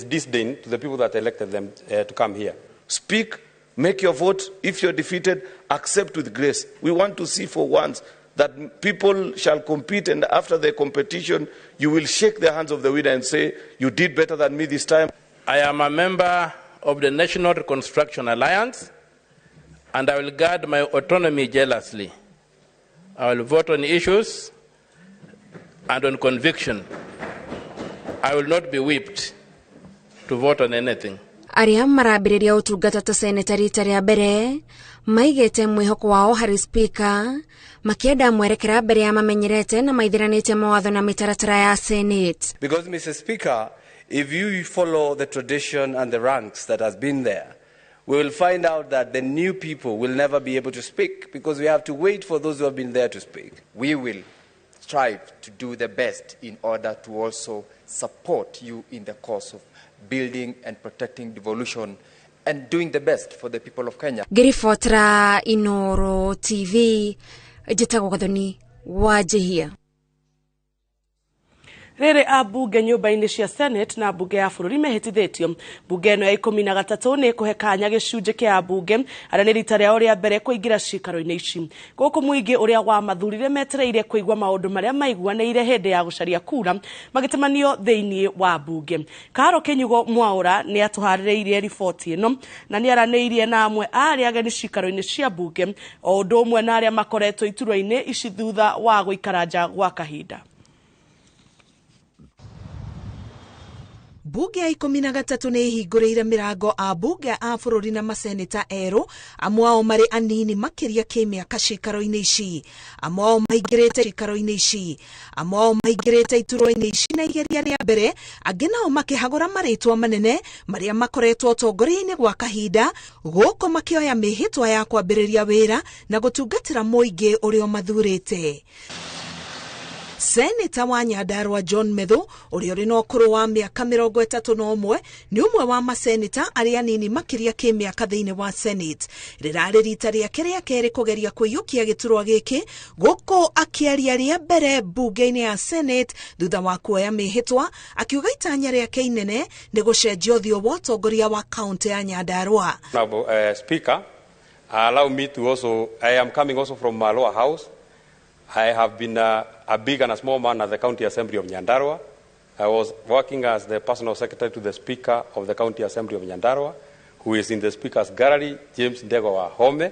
S6: disdain to the people that elected them to come here.
S23: Speak, make your vote. If you're defeated, accept with grace. We want to see for once that people shall compete, and after the competition, you will shake the hands of the winner and say, you did better than me this time.
S24: I am a member of the National Reconstruction Alliance, and I will guard my autonomy jealously. I will vote on issues and on conviction. I will not be whipped to vote on anything.
S14: Arĩa marambĩrĩria ũtungata ta seneta rita rĩa mbere maigĩte mwĩhoko wao harĩ spika makĩenda mwerekera mbere ya mamenyerete na maithiranĩte mawatho na mĩtaratara ya Senate.
S25: Because, Mr. Speaker, if you follow the tradition and the ranks that has been there, we will find out that the new people will never be able to speak because we have to wait for those who have been there to speak.
S26: We will strive to do the best in order to also support you in the course of building and protecting devolution and doing the best for the people of Kenya.
S14: Ngĩribotera Inoro TV, njĩtagwo Gathoni wa Njihia.
S3: Rĩrĩ ambunge nyũmba-inĩ cia Senate na mbunge ya bũrũri mehĩtithĩtio. Mbunge ĩno ya 13 nĩ ĩkũhe kanya gĩcunjĩ kĩa ambunge arĩa nĩ rita rĩao rĩa mbere kũingĩra cikaro-inĩ ici. Gũkũ mũingĩ ũrĩa wamathurire metereire kũigua maũndũ marĩa maiguanĩire hĩndĩ ya gũcaria kura magĩtemanio thĩinĩ wa mbunge. Karo Kĩnyugo Mwaũra nĩ atũharĩrĩirie riboti ĩno na nĩ aranĩirie na amwe a arĩa ageni cikaro-inĩ cia mbunge o ũndũ ũmwe na arĩa makoretwo iturwa-inĩ ici thutha wa gũikara nja gwa kahinda.
S27: Bunge ya 13 nĩ ĩhingũrĩire mĩrango a bunge a bũrũri na maseneta erũ, amwe ao marĩ anini makĩria kĩmĩaka cikaro-inĩ ici, amwe ao maingĩrĩte cikaro-inĩ ici, amwe ao maingĩrĩte iturwa-inĩ ici na igeria rĩa mbere, angĩ nao makĩhagũra marĩtwa manene marĩa makoretwo ũtongoria-inĩ gwa kahinda, gũkũ makĩoya mĩhĩtwa ya kwambĩrĩria wĩra na gũtungatĩra mũingĩ ũrĩa ũmathurĩte. Seneta wa Nyandarua John Methu ũrĩa ũrĩ na ũkũrũ wa mĩaka 31 nĩ ũmwe wa maseneta arĩa anini makĩria kĩmĩaka thĩinĩ wa Senate. Rĩrarĩ rita rĩake rĩa kerĩ kũgeria kũiyũkia gĩturwa gĩkĩ gũkũ akĩaria rĩa mbere mbunge-inĩ ya Senate thutha wa kuoya mĩhĩtwa, akiuga itanya rĩake inene nĩ gũcenjia ũthiũ wa ũtongoria wa kaũntĩ ya Nyandarua.
S6: Now, Speaker, allow me to also, I am coming also from Lower House. I have been a big and a small man at the County Assembly of Nyandarua. I was working as the personal secretary to the Speaker of the County Assembly of Nyandarua, who is in the Speaker's Gallery, James Ndegwa Wahome.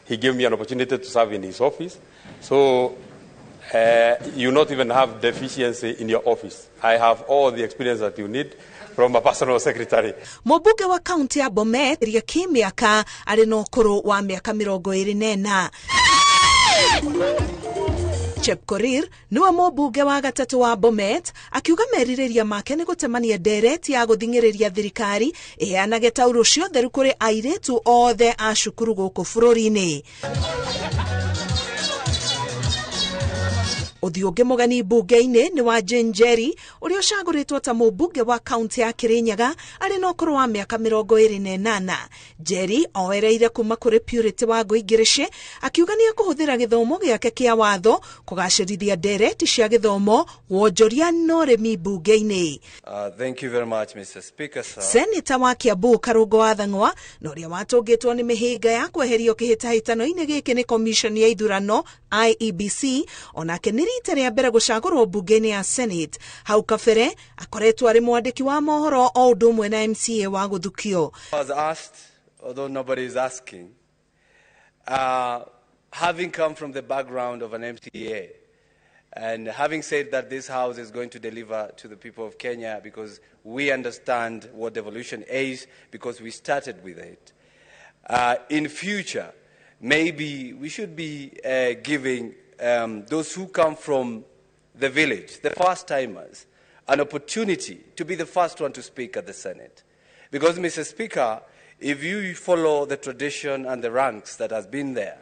S6: He gave me an opportunity to serve in his office. So you not even have deficiency in your office. I have all the experience that you need from a personal secretary.
S27: Mũmbunge wa kaunti ya Bomet ria kĩmĩaka arĩ na ũkũrũ wa mĩaka 24. Chepkorir niwe mũmbunge wa gatatũ wa Bomet akiuga merirĩria make nĩ gũtemania ndereti ya gũthing'ĩrĩria thirikari ĩheanage taurũ cia ũtheru kũrĩ airĩtu othe a cukuru gũkũ bũrũri-inĩ. Ũthiũ ũngĩ mũgeni mbunge-inĩ nĩ wa Jane Njeri ũrĩa ũcagũrĩtwo ta mũmbunge wa kaunti ya Kirinyaga arĩ na ũkũrũ wa mĩaka 28. Njeri oereire kuma kũrĩ Purity Wangũi Ngirici akiuga nĩ ekũhũthĩra gĩthomo gĩake kĩa watho kũgacĩrithia ndereti cia gĩthomo, wonjoria na ũrĩmi mbunge-inĩ.
S25: Thank you very much, Mr. Speaker, sir.
S27: Seneta wa Kiambu Karũngo wa Thang'wa na ũrĩa watũngĩtwo nĩ mĩhĩnga ya kweherio kĩhĩtahĩtano-inĩ gĩkĩ nĩ Commission ya ithurano IEBC onake nĩ rita rĩa mbere gũcagũrwo mbunge-inĩ ya Senate. Hau kabere akoretwo arĩ mwandĩki wa mohoro o ũndũ ũmwe na MCA wa gũthukio.
S25: I was asked, although nobody is asking, having come from the background of an MCA and having said that this house is going to deliver to the people of Kenya because we understand what devolution is, because we started with it. In future, maybe we should be giving those who come from the village, the first-timers, an opportunity to be the first one to speak at the Senate. Because, Mr. Speaker, if you follow the tradition and the ranks that has been there,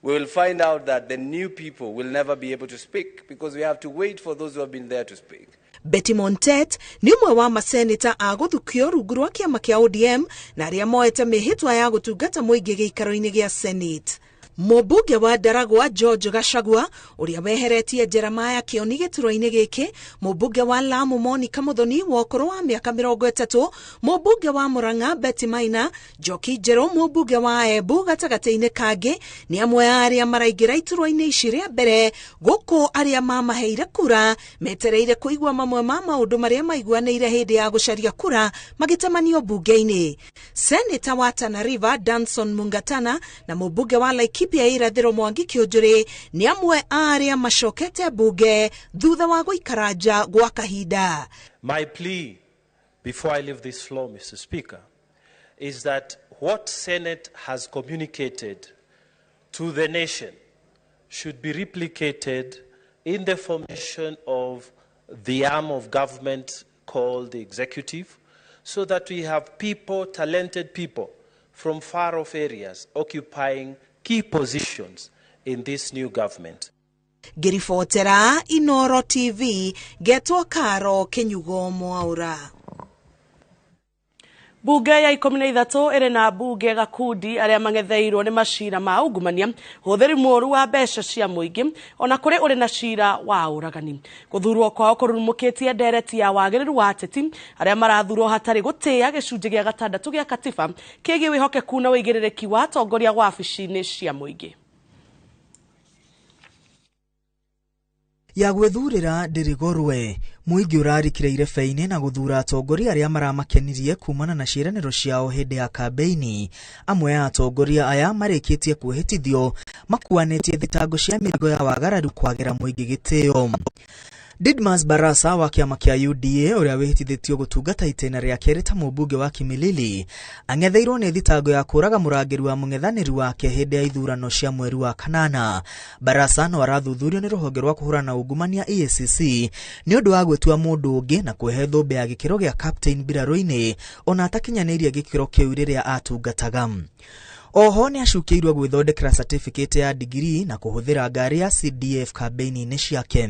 S25: we will find out that the new people will never be able to speak because we have to wait for those who have been there to speak.
S27: Betty Montet nĩ ũmwe wa maseneta a gũthukio rungu rwa kĩama kĩa ODM na arĩa moete mĩhĩtwa ya gũtungata mũingĩ gĩikaro-inĩ gĩa Senate. Mũmbunge wa Ndaragwa George Gachagua ũrĩa weheretie Jeremiah Kĩoni gĩturwa-inĩ gĩkĩ, mũmbunge wa Lamu Monica Muthoni wa ũkũrũ wa mĩaka 30, mũmbunge wa Murang'a Betty Maina, Njoki Njerũ mũmbunge wa Embu gatagatĩ-inĩ kangĩ nĩ amwe a arĩa maraingĩra iturwa-inĩ ici rĩa mbere gũkũ arĩa mamaheire kura metereire kũigua mamwe ma maũndũ marĩa maiguanĩire hĩndĩ ya gũcaria kura magĩtemanio mbunge-inĩ. Seneta wa Tana River Danson Mungatana na mũmbunge wa Laikipia Irathĩro Mwangi Kĩũnjũrĩ nĩ amwe a arĩa macokete mbunge thutha wa gũikara nja gwa kahinda.
S1: My plea before I leave this floor, Mr. Speaker, is that what Senate has communicated to the nation should be replicated in the formation of the arm of government called the executive, so that we have people, talented people from far-off areas occupying key positions in this new government.
S27: Ngĩribotera Inoro TV, ngetwo Karo Kĩnyugo Mwaura.
S3: Bunge ya 13 ĩrĩ na mbunge gakundi arĩa mang'etheirwo nĩ macira ma ungumania, ũhũthĩri mũũru wa mbeca cia mũingĩ, ona kũrĩ ũrĩ na cira wa ũragani. Gũthurwo kwao kũrurumũkĩtie ndereti ya wagĩrĩru wa ateti arĩa marathurwo hatarĩ gũtĩĩa gĩcunjĩ gĩa 6 gĩa katiba kĩgiĩ wĩhokeku na ũigĩrĩrĩki wa atongoria wabici-inĩ cia mũingĩ.
S2: Ya gwĩthurĩra ndĩrĩgorwe mũingĩ ũrarikire irebe-inĩ na gũthura atongoria arĩa maramakenirie kumana na ciĩranĩro ciao hĩndĩ ya kambeini. Amwe a atongoria aya marĩkĩtie kwĩhĩtithio makuanĩtie thitango cia mĩrigo ya wagararu kwagĩra mũingĩ gĩtĩo. Didmas Barasa wa kĩama kĩa UDA ũrĩa wĩhĩtithĩtio gũtungata itĩna rĩa kerĩ ta mũmbunge wa Kimilili ang'etheirwo nĩ thitango ya kũraga mũrangĩri wa mũng'ethanĩri wake hĩndĩ ya ithurano cia mweri wa kanana. Barasa no arathuthurio nĩ rũhonge rwa kũhũrana na ungumania EACC nĩ ũndũ wa gwĩtua mũndũ ũngĩ na kwĩhe thũmbĩ ya gĩkĩro gĩa captain mbirarũ-inĩ ona atakinyanĩirie gĩkĩro kĩu rĩrĩa atungataga. Oho nĩ acukĩirwo gwĩthondekera certificate ya degree na kũhũthĩra ngari ya CDF kambeini-inĩ ciake.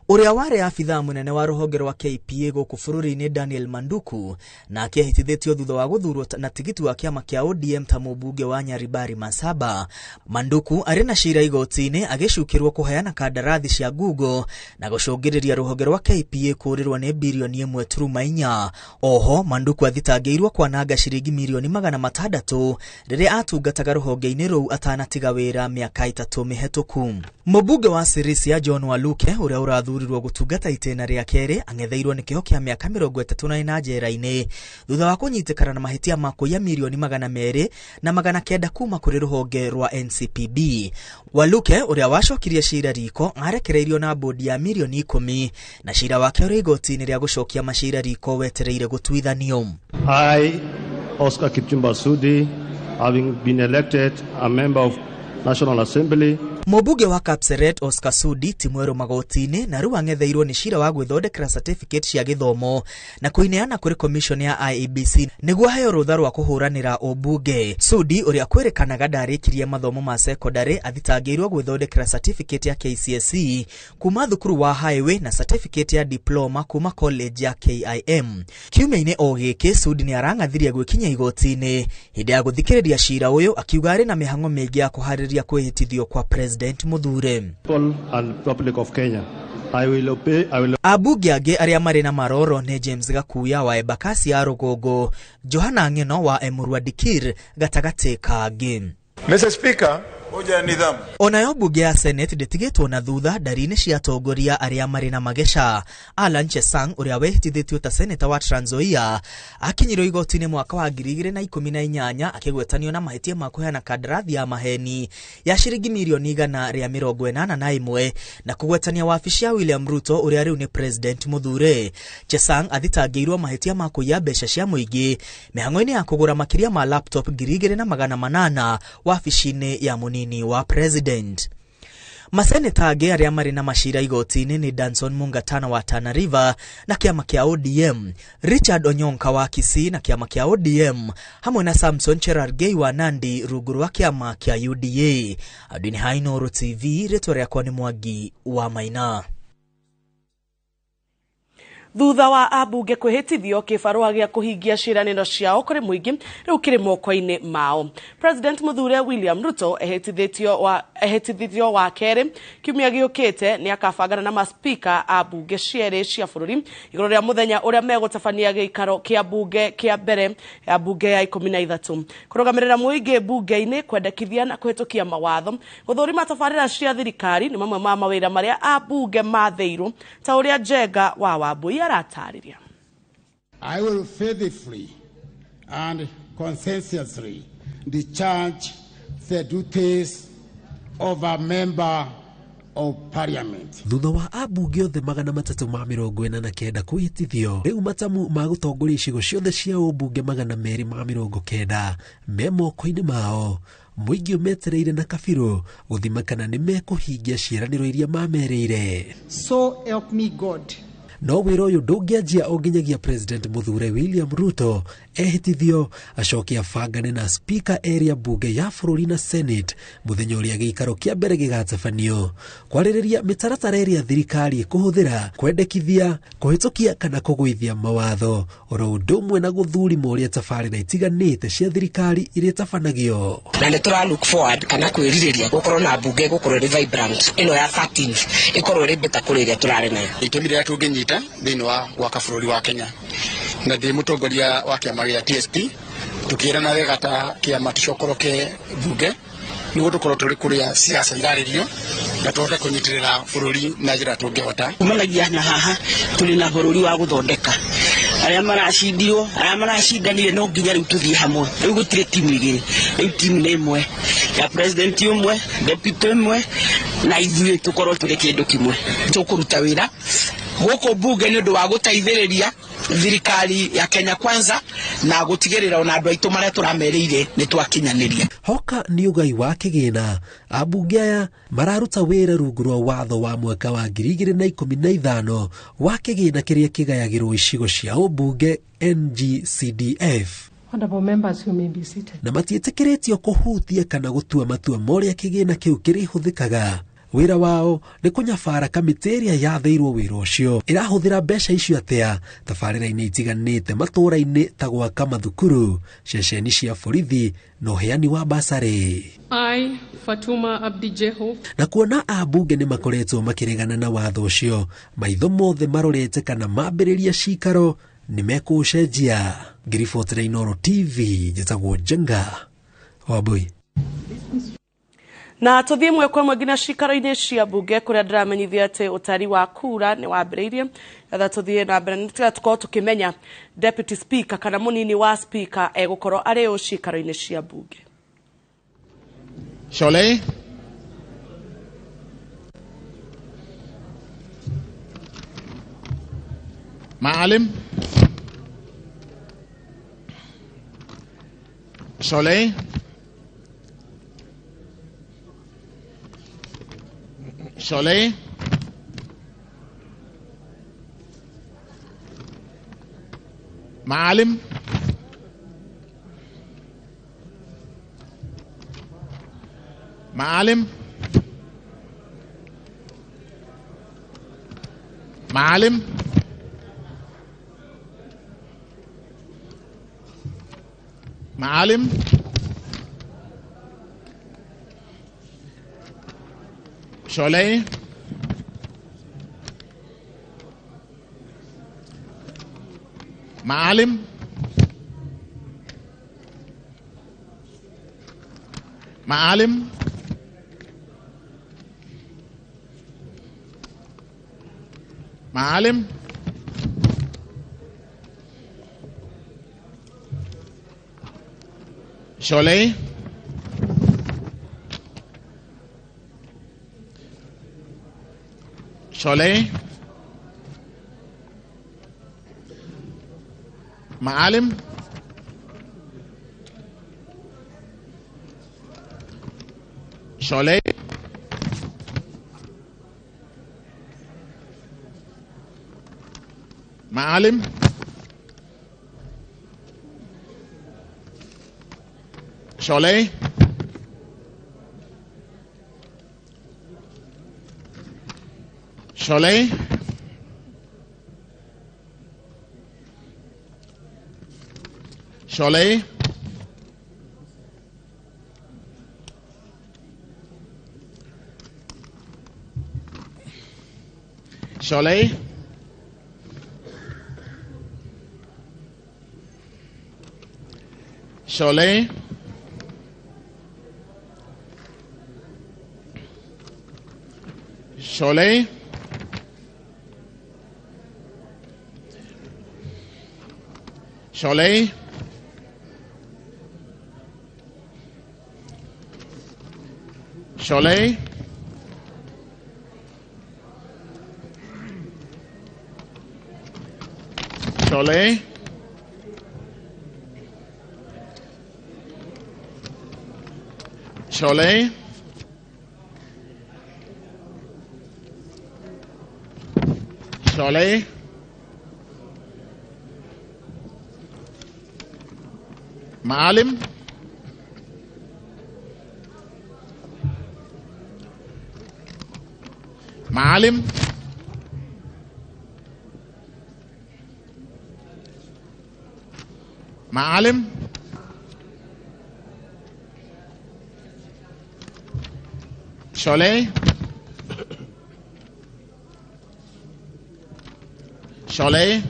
S2: Ũrĩa warĩ abithaa mũnene wa rũhonge rwa KPA gũkũ bũrũri-inĩ Daniel Manduku nake ahĩtithĩtio thutha wa gũthurwo na tigiti wa kĩama kĩa ODM ta mũmbunge wa Nyaribari Masaba. Manduku arĩ na cira igoti-inĩ agĩcukĩrwo kũheana kandarathi cia Google na gũcũngĩrĩria rũhonge rwa KPA kũũrĩrwo nĩ birioni 1.4. Oho Manduku athitangĩirwo kwananga ciringi mirioni 600 rĩrĩa atungataga rũhonge-inĩ rũu atanatiga wĩra mĩaka 3 mĩhetũku. Mũmbunge wa Sirisia John Waluke ũrĩa ũrathurirwo gũtungata itĩna rĩa kerĩ ang'etheirwo nĩ kĩoho kĩa mĩaka 34 njera-inĩ thutha wa kũnyitĩkana na mahĩtia ma kũiya mirioni 200 na 900 kuma kũrĩ rũhonge rwa NCPB. Waluke ũrĩa wacokirie cira riko arekereirio na bodi ya mirioni 10 na cira wake ũrĩ igoti-inĩ rĩa gũcokia macira riko wetereire gũtuithanio.
S5: I, Oscar Kipchumba Sudi, having been elected a member of National Assembly
S2: Mũmbunge wa Kapseret Oscar Sudi ti mwerũ magoti-inĩ na rĩu ang'etheirwo nĩ cira wa gwĩthondekera certificate cia gĩthomo na kũineana kũrĩ commission ya IEBC nĩguo aheo rũtha rwa kũhũranĩra ũmbunge. Sudi ũrĩa kwĩrĩkanaga ndarĩkirie mathomo ma secondary athitangĩirwo gwĩthondekera certificate ya KCSE kuma thukuru wa Highway na certificate ya diploma kuma college ya KIM. Kiumia-inĩ o gĩkĩ Sudi nĩ arang'athirie gwĩkinyia igoti-inĩ hĩndĩ ya gũthikĩrĩria cira ũyũ akiuga arĩ na mĩhang'o mĩingĩ ya kũharĩrĩria kwĩhĩtithio kwa President Muthure.
S5: People and Republic of Kenya. I will obey, I will...
S2: Ambunge angĩ arĩa marĩ na maroro nĩ James Gakuya wa Embakasi ya Rũgongo, Johana Ng'eno wa Emurua Dikirr gatagatĩ ka angĩ.
S21: Mr. Speaker, hoja ya nidhamu.
S2: Onayo mbunge ya Senate ndĩtigĩtwo na thutha ndari-inĩ cia atongoria arĩa marĩ na mageca. Alan Chesang ũrĩa wehĩtithĩtio ta seneta wa Trans Nzoia akinyirwo igoti-inĩ mwaka wa 2018 akĩgwetanio na mahĩtia ma kũheana kandarathi ya maheni ya ciringi mirioni 181 na kũgwetania wabici ya William Ruto ũrĩa rĩu nĩ President Muthure. Chesang athitangĩirwo mahĩtia ma kũiya mbeca cia mũingĩ mĩhang'o-inĩ ya kũgũra makĩria ma laptop 2800 wabici-inĩ ya mũnini wa President. Maseneta angĩ arĩa marĩ na macira igoti-inĩ nĩ Danson Mungatana wa Tana River na kĩama kĩa ODM, Richard Onyonka wa Kisii na kĩama kĩa ODM, hamwe na Samson Cherargei wa Nandi rungu rwa kĩama kĩa UDA. Andũ-inĩ ha Inooro TV, rĩtwa rĩakwa nĩ Mwangi wa Maina.
S3: Thutha wa ambunge kwĩhĩtithio kĩbarũa gĩa kũhingia ciĩranĩro ciao kũrĩ mũingĩ rĩu kĩrĩ moko-inĩ mao. President Muthure William Ruto ehĩtithio wa kerĩ kiumia gĩũkĩte nĩ akabangana na maspika a mbunge cierĩ cia bũrũri igũrũ rĩa mũthenya ũrĩa megũtabania gĩikaro kĩa mbunge kĩa mbere ya mbunge ya 13 kũrũgamĩrĩra mũingĩ mbunge-inĩ kwendekithia na kũhĩtũkia mawatho gũthũrima tabarĩra cia thirikari nĩ mamwe ma mawĩra marĩa ambunge mathĩirwo ta ũrĩa Njenga wa Wambui aratarĩria.
S7: I will faithfully and conscientiously discharge the duties of a member of parliament.
S8: Thutha wa ambunge othe 349 kwĩhĩtithio rĩu matamu ma gũtongoria icigo ciothe cia ũmbunge 290 me moko-inĩ mao. Mũingĩ ũmetereire na kabirũ gũthima kana nĩ mekũhingia ciĩranĩro iria mamerĩire.
S9: So help me God.
S8: No wĩra ũyũ ndũngĩanjia o nginyagia President Muthure William Ruto ehĩtithio acoke abangane na Speaker area bunge ya bũrũri na Senate mũthenya ũrĩa gĩikaro kĩa mbere gĩgatabanio kwarĩrĩria mĩtaratara ĩrĩa thirikari ĩkũhũthĩra kwendekithia kũhĩtũkia kana kũgũithia mawatho oro ũndũ ũmwe na gũthurima ũrĩa tabarĩra itiganĩte cia thirikari irĩtabanagio.
S10: Na nĩ tũra look forward kana kwĩrirĩria gũkorwo na bunge gũkorwo ĩrĩ vibrant ĩno ya 13 ĩkorwo ĩrĩ better kũrĩ ĩrĩa tũrarĩ nayo.
S11: Itemi rĩrĩa tũngĩnyita thĩinĩ wa gwaka bũrũri wa Kenya na ndĩ mũtongoria wa kĩama gĩa TSP tukĩrana wega ta kĩama tũcokoroke bunge nĩguo tũkorwo tũrĩ kũrĩa siasa irarĩrio na tũhote kũnyitĩrĩra bũrũri na njĩra tũngĩhota.
S10: Kumanagia na haha tũrĩ na bũrũri wa gũthondeka arĩa maracindirwo arĩa maracindanire no nginya rĩu tũthiĩ hamwe. Rĩu gũtirĩ timu igĩrĩ, rĩu timu nĩ ĩmwe ya president ũmwe, deputy ũmwe na ithuĩ tũkorwo tũrĩ kĩndũ kĩmwe.
S13: Tũkũruta wĩra gũkũ bunge nĩ ũndũ wa gũteithĩrĩria thirikari ya Kenya Kwanza na gũtigĩrĩra ona andũ aitũ marĩa tũramerĩire nĩ twakinyanĩria.
S8: Hoka nĩ ũgai wa kĩgĩna ambunge aya mararuta wĩra rungu rwa watho wa mwaka wa 2015 wa kĩgĩna kĩrĩa kĩgayagĩrwo icigo cia ũmbunge NGCDF.
S28: Honorable members, you may be seated.
S8: Na matiĩtĩkĩrĩtio kũhutia kana gũtua matua ma ũrĩa kĩgĩna kĩu kĩrĩhũthĩkaga. Wĩra wao nĩ kũnyabara kamĩtĩ ĩrĩa yathĩirwo wĩra ũcio ĩrahũthĩra mbeca icio atĩa tabarĩra-inĩ itiganĩte matũũra-inĩ ta gwaka mathukuru, ceceni cia borithi na ũheani wa basarĩ.
S28: I, Fatuma Abdi Jeho.
S8: Na kuona ambunge nĩ makoretwo makĩregana na watho ũcio, maitho mothe marorete kana mambĩrĩria cikaro nĩ mekũũcenjia. Ngiribotera Inooro TV, njĩtagwo Njenga Wambui.
S3: Na tũthiĩ ĩmwe kwa ĩmwe nginya cikaro-inĩ cia mbunge kũrĩa ndĩramenyithia atĩ ũtari wa kura nĩ wambĩrĩirie. Getha tũthiĩ na mbere nĩgetha tũkorwo tũkĩmenya deputy speaker kana mũnini wa speaker egũkorwo arĩ ũ cikaro-inĩ cia mbunge.
S7: Shole. Maalim. Shole. Shollei. Maalim. Maalim. Maalim. Maalim. Shollei. Maalim. Maalim. Maalim. Shollei. Shollei. Maalim. Shollei. Maalim. Shollei. Shollei. Shollei. Shollei. Shollei. Shollei. Shollei. Shollei. Shollei. Shollei. Shollei. Maalim. Maalim. Maalim. Shollei. Shollei.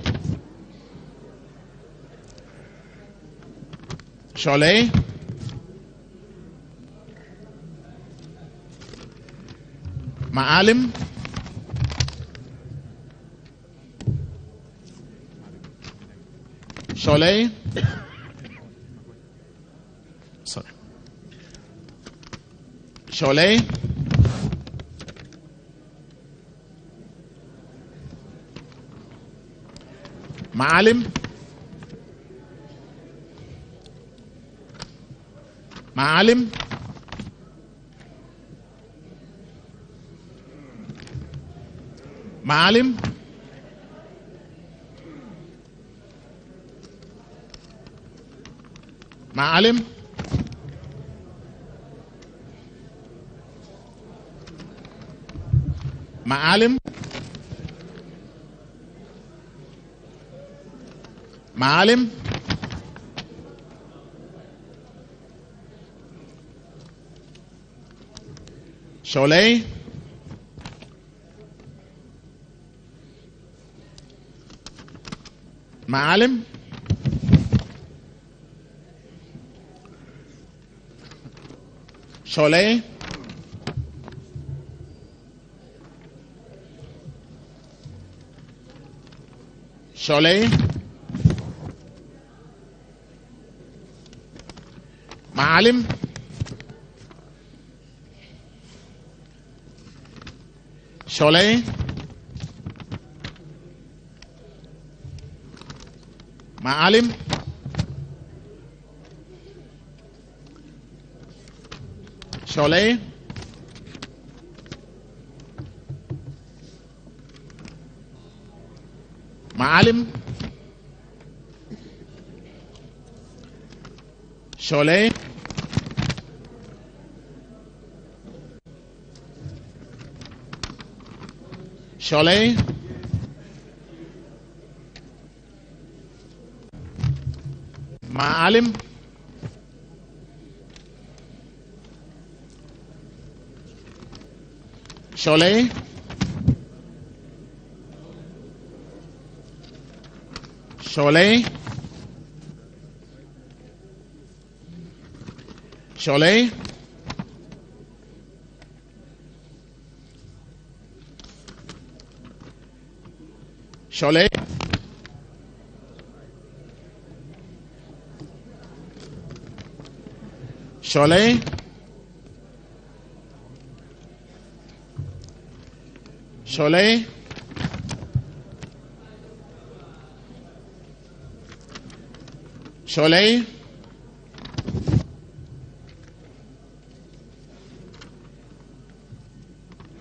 S7: Shollei. Maalim. Shollei. Sorry. Shollei. Maalim. Maalim. Maalim. Maalim. Maalim. Maalim. Shollei. Maalim. Shollei. Shollei. Maalim. Shollei. Maalim. Shollei. Maalim. Shollei. Shollei. Maalim. Shollei. Shollei. Shollei. Shollei. Shollei. Shollei. Shollei.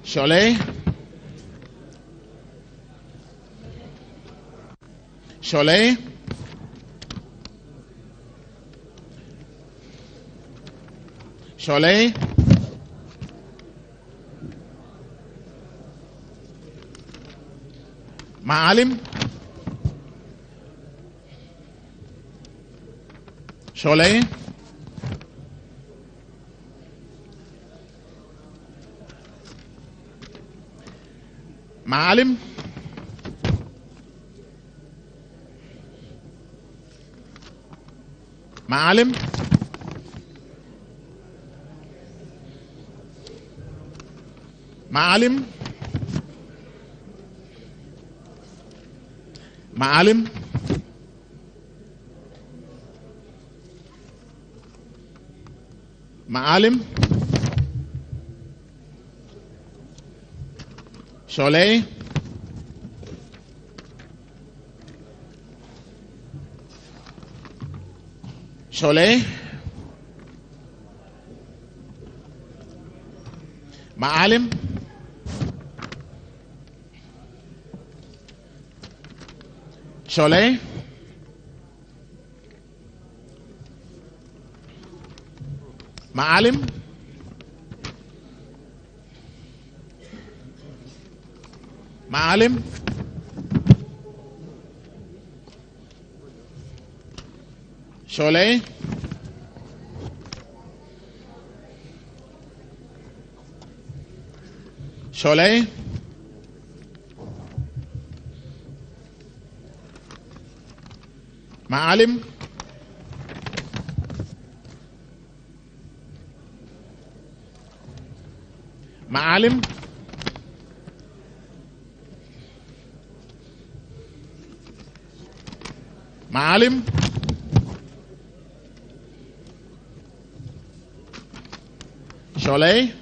S7: Shollei. Shollei. Shollei. Maalim. Shollei. Maalim. Maalim. Maalim. Maalim. Maalim. Shollei. Shollei. Maalim. Shollei. Maalim. Maalim. Shollei. Shollei. Maalim. Maalim. Maalim. Shollei.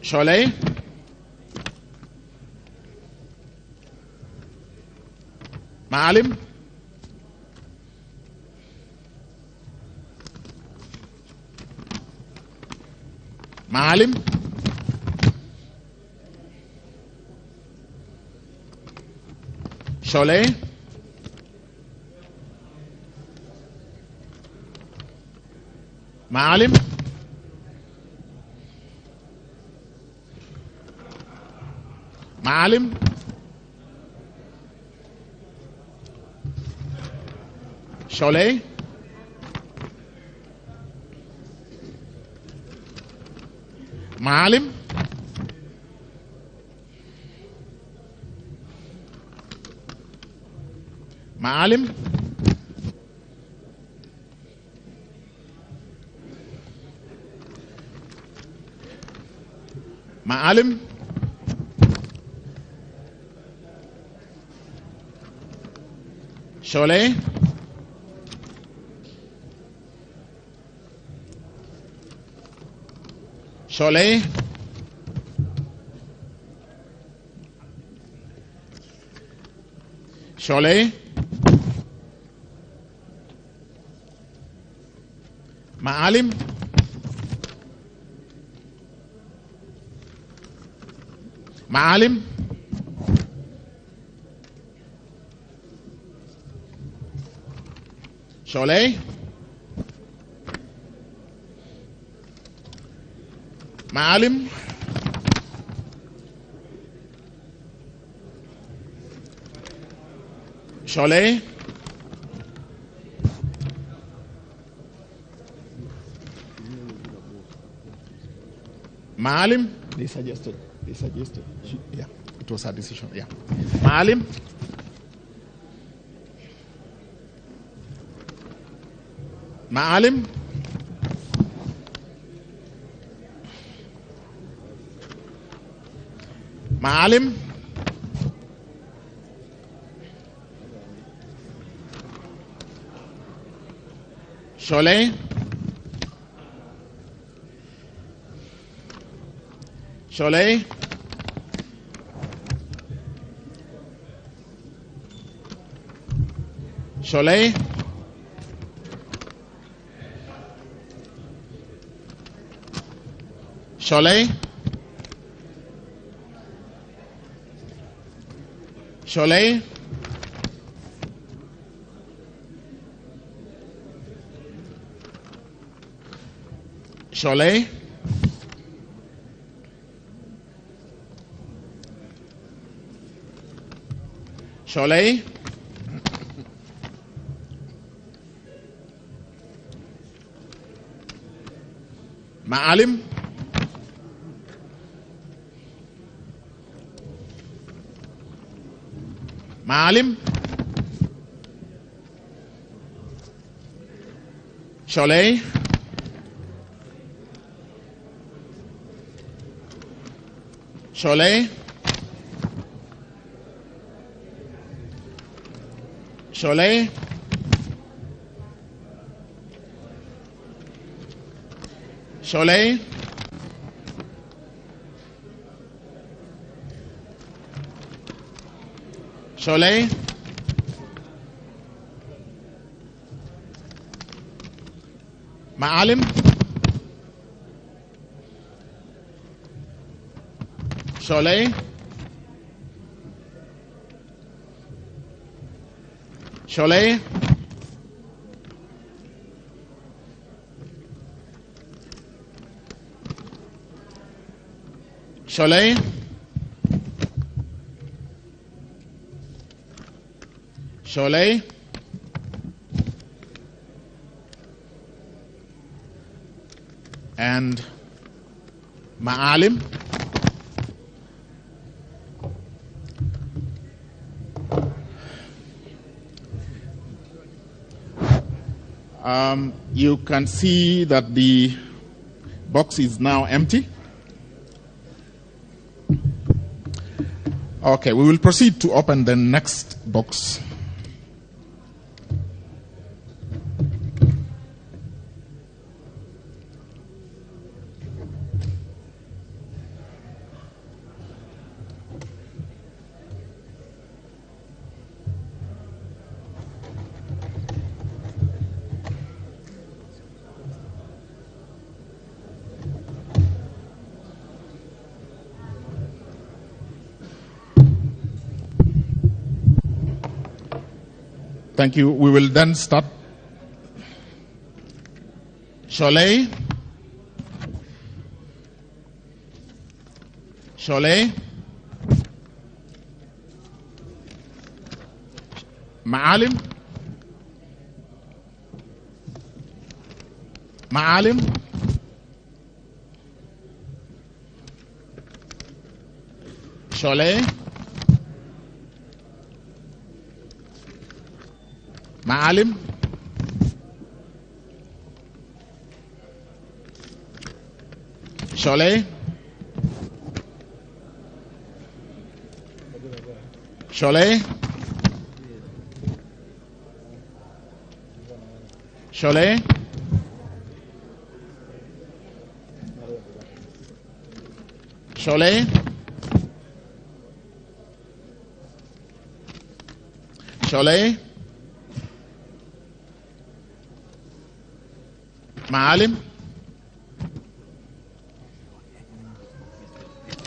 S7: Shollei. Maalim. Maalim. Shollei. Maalim. Maalim. Shollei. Maalim. Maalim. Maalim. Shollei. Shollei. Shollei. Maalim. Maalim. Shollei. Maalim. Shollei. Maalim. They suggested. Yeah, it was her decision. Yeah. Maalim. Maalim. Maalim. Shollei. Shollei. Shollei. Shollei. Shollei. Shollei. Shollei. Maalim. Maalim. Shollei. Shollei. Shollei. Shollei. Shollei. Maalim. Shollei. Shollei. Shollei. Shollei. And Maalim. You can see that the box is now empty. Okay, we will proceed to open the next box. Thank you. We will then start. Shollei. Shollei. Maalim. Maalim. Shollei. Maalim. Shollei. Shollei. Shollei. Shollei. Shollei. Maalim.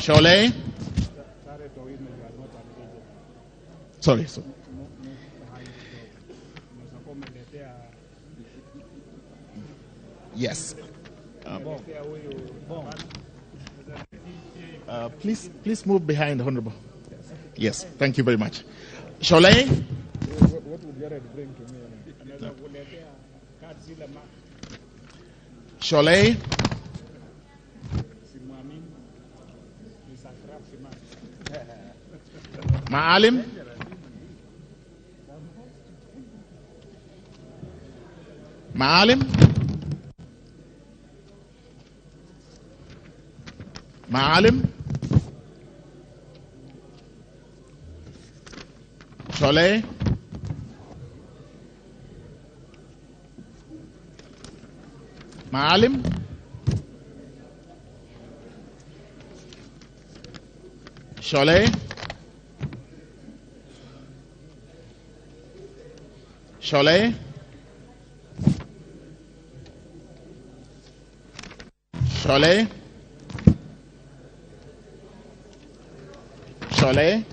S7: Shollei. Sorry. So. Yes. Please move behind, Honorable. Yes, thank you very much. Sholei?
S4: What would Jared bring to me?
S7: No. Sholei? Maalim? Maalim? Maalim? Sholei? Maalim? Sholei? Sholei? Sholei? Sholei?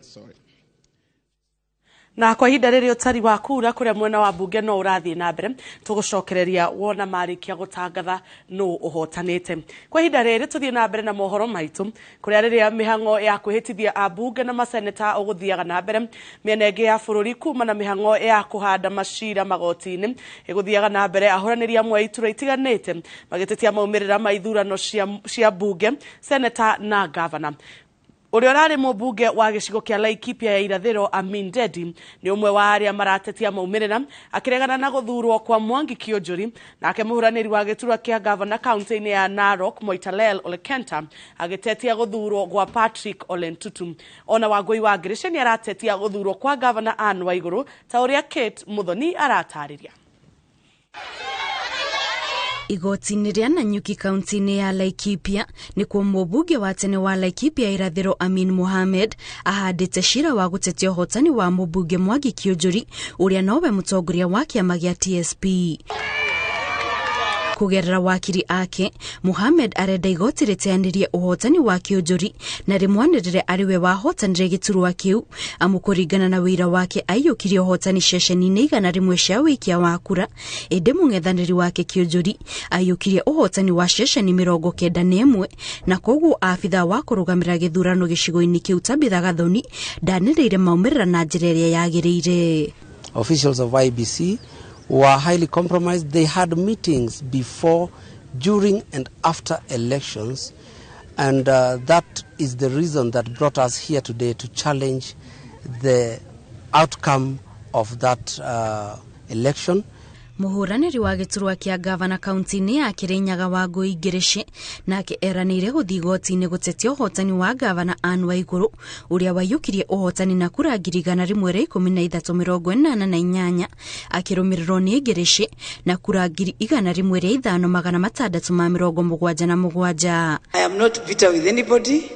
S7: Sorry.
S3: Na kwa ihinda rĩrĩ ũtari wa kura kũrĩa mwena wa mbunge no ũrathiĩ na mbere tũgũcokereria wona marĩkia gũtangatha nũ ũhotanĩte. Kwa ihinda rĩrĩ tũthiĩ na mbere na mohoro maitũ kũrĩa rĩrĩa mĩhang'o ya kwĩhĩtithia ambunge na maseneta ũgũthiaga na mbere mĩena ĩngĩ ya bũrũri kuma na mĩhang'o ya kũhanda macira magoti-inĩ ĩgũthiaga na mbere ahũranĩri amwe a itura itiganĩte magĩtetia maumĩrĩra ma ithurano cia mbunge, seneta na gavana. Ũrĩa ũrarĩ mũmbunge wa gĩcigo kĩa Laikipia ya irathĩro Amin Dedi nĩ ũmwe wa arĩa maratetia maumĩrĩra akĩregana na gũthurwo kwa Mwangi Kiunjuri. Nake mũhũranĩri wa gĩturwa kĩa gavana kaunti-inĩ ya Narok Moitalel Ole Kenta agĩtetia gũthurwo gwa Patrick Ole Ntutu. Ona Wangũi wa Ngĩrĩce nĩ aratetia gũthurwo kwa gavana Anne Waigũrũ ta ũrĩa Kate Muthoni aratarĩria.
S14: Igoti-inĩ rĩa Nanyuki kaunti-inĩ ya Laikipia nĩkuo mũmbunge wa tene wa Laikipia irathĩro Amin Mohamed ahandĩte cira wa gũtetia ũhotani wa mũmbunge Mwangi Kiunjuri ũrĩa nowe mũtongoria wa kĩama gĩa TSP. Kũgerera wakiri ake, Mohamed arenda igoti rĩteanĩrie ũhotani wa Kiunjuri na rĩmwanĩrĩre arĩ we wahotanire gĩturwa kĩu amu kũringana na wĩira wake aiyũkirie ũhotani ceceni-inĩ 100 cia wĩikia wa kura, ĩndĩ mũng'ethanĩri wake Kiunjuri aiyũkirie ũhotani wa ceceni 91 na koguo abitha wa kũrũgamĩrĩra gĩthurano gĩcigo-inĩ kĩu Tabitha Gathoni ndanĩrĩire maumĩrĩra na njĩra ĩrĩa yagĩrĩire.
S12: Officials of IBC were highly compromised. They had meetings before, during and after elections, and that is the reason that brought us here today to challenge the outcome of that election.
S14: Mũhũranĩri wa gĩturwa kĩa gavana kaunti-inĩ ya Kirinyaga Wangũi Ngĩrĩce nake eranĩire gũthiĩ igoti-inĩ gũtetia ũhotani wa gavana Anne Waigũrũ ũrĩa waiyũkirie ũhotani na kura 113,88 akĩrũmĩrĩrwo nĩ Ngĩrĩce na kura 105,677.
S15: I am not bitter with anybody.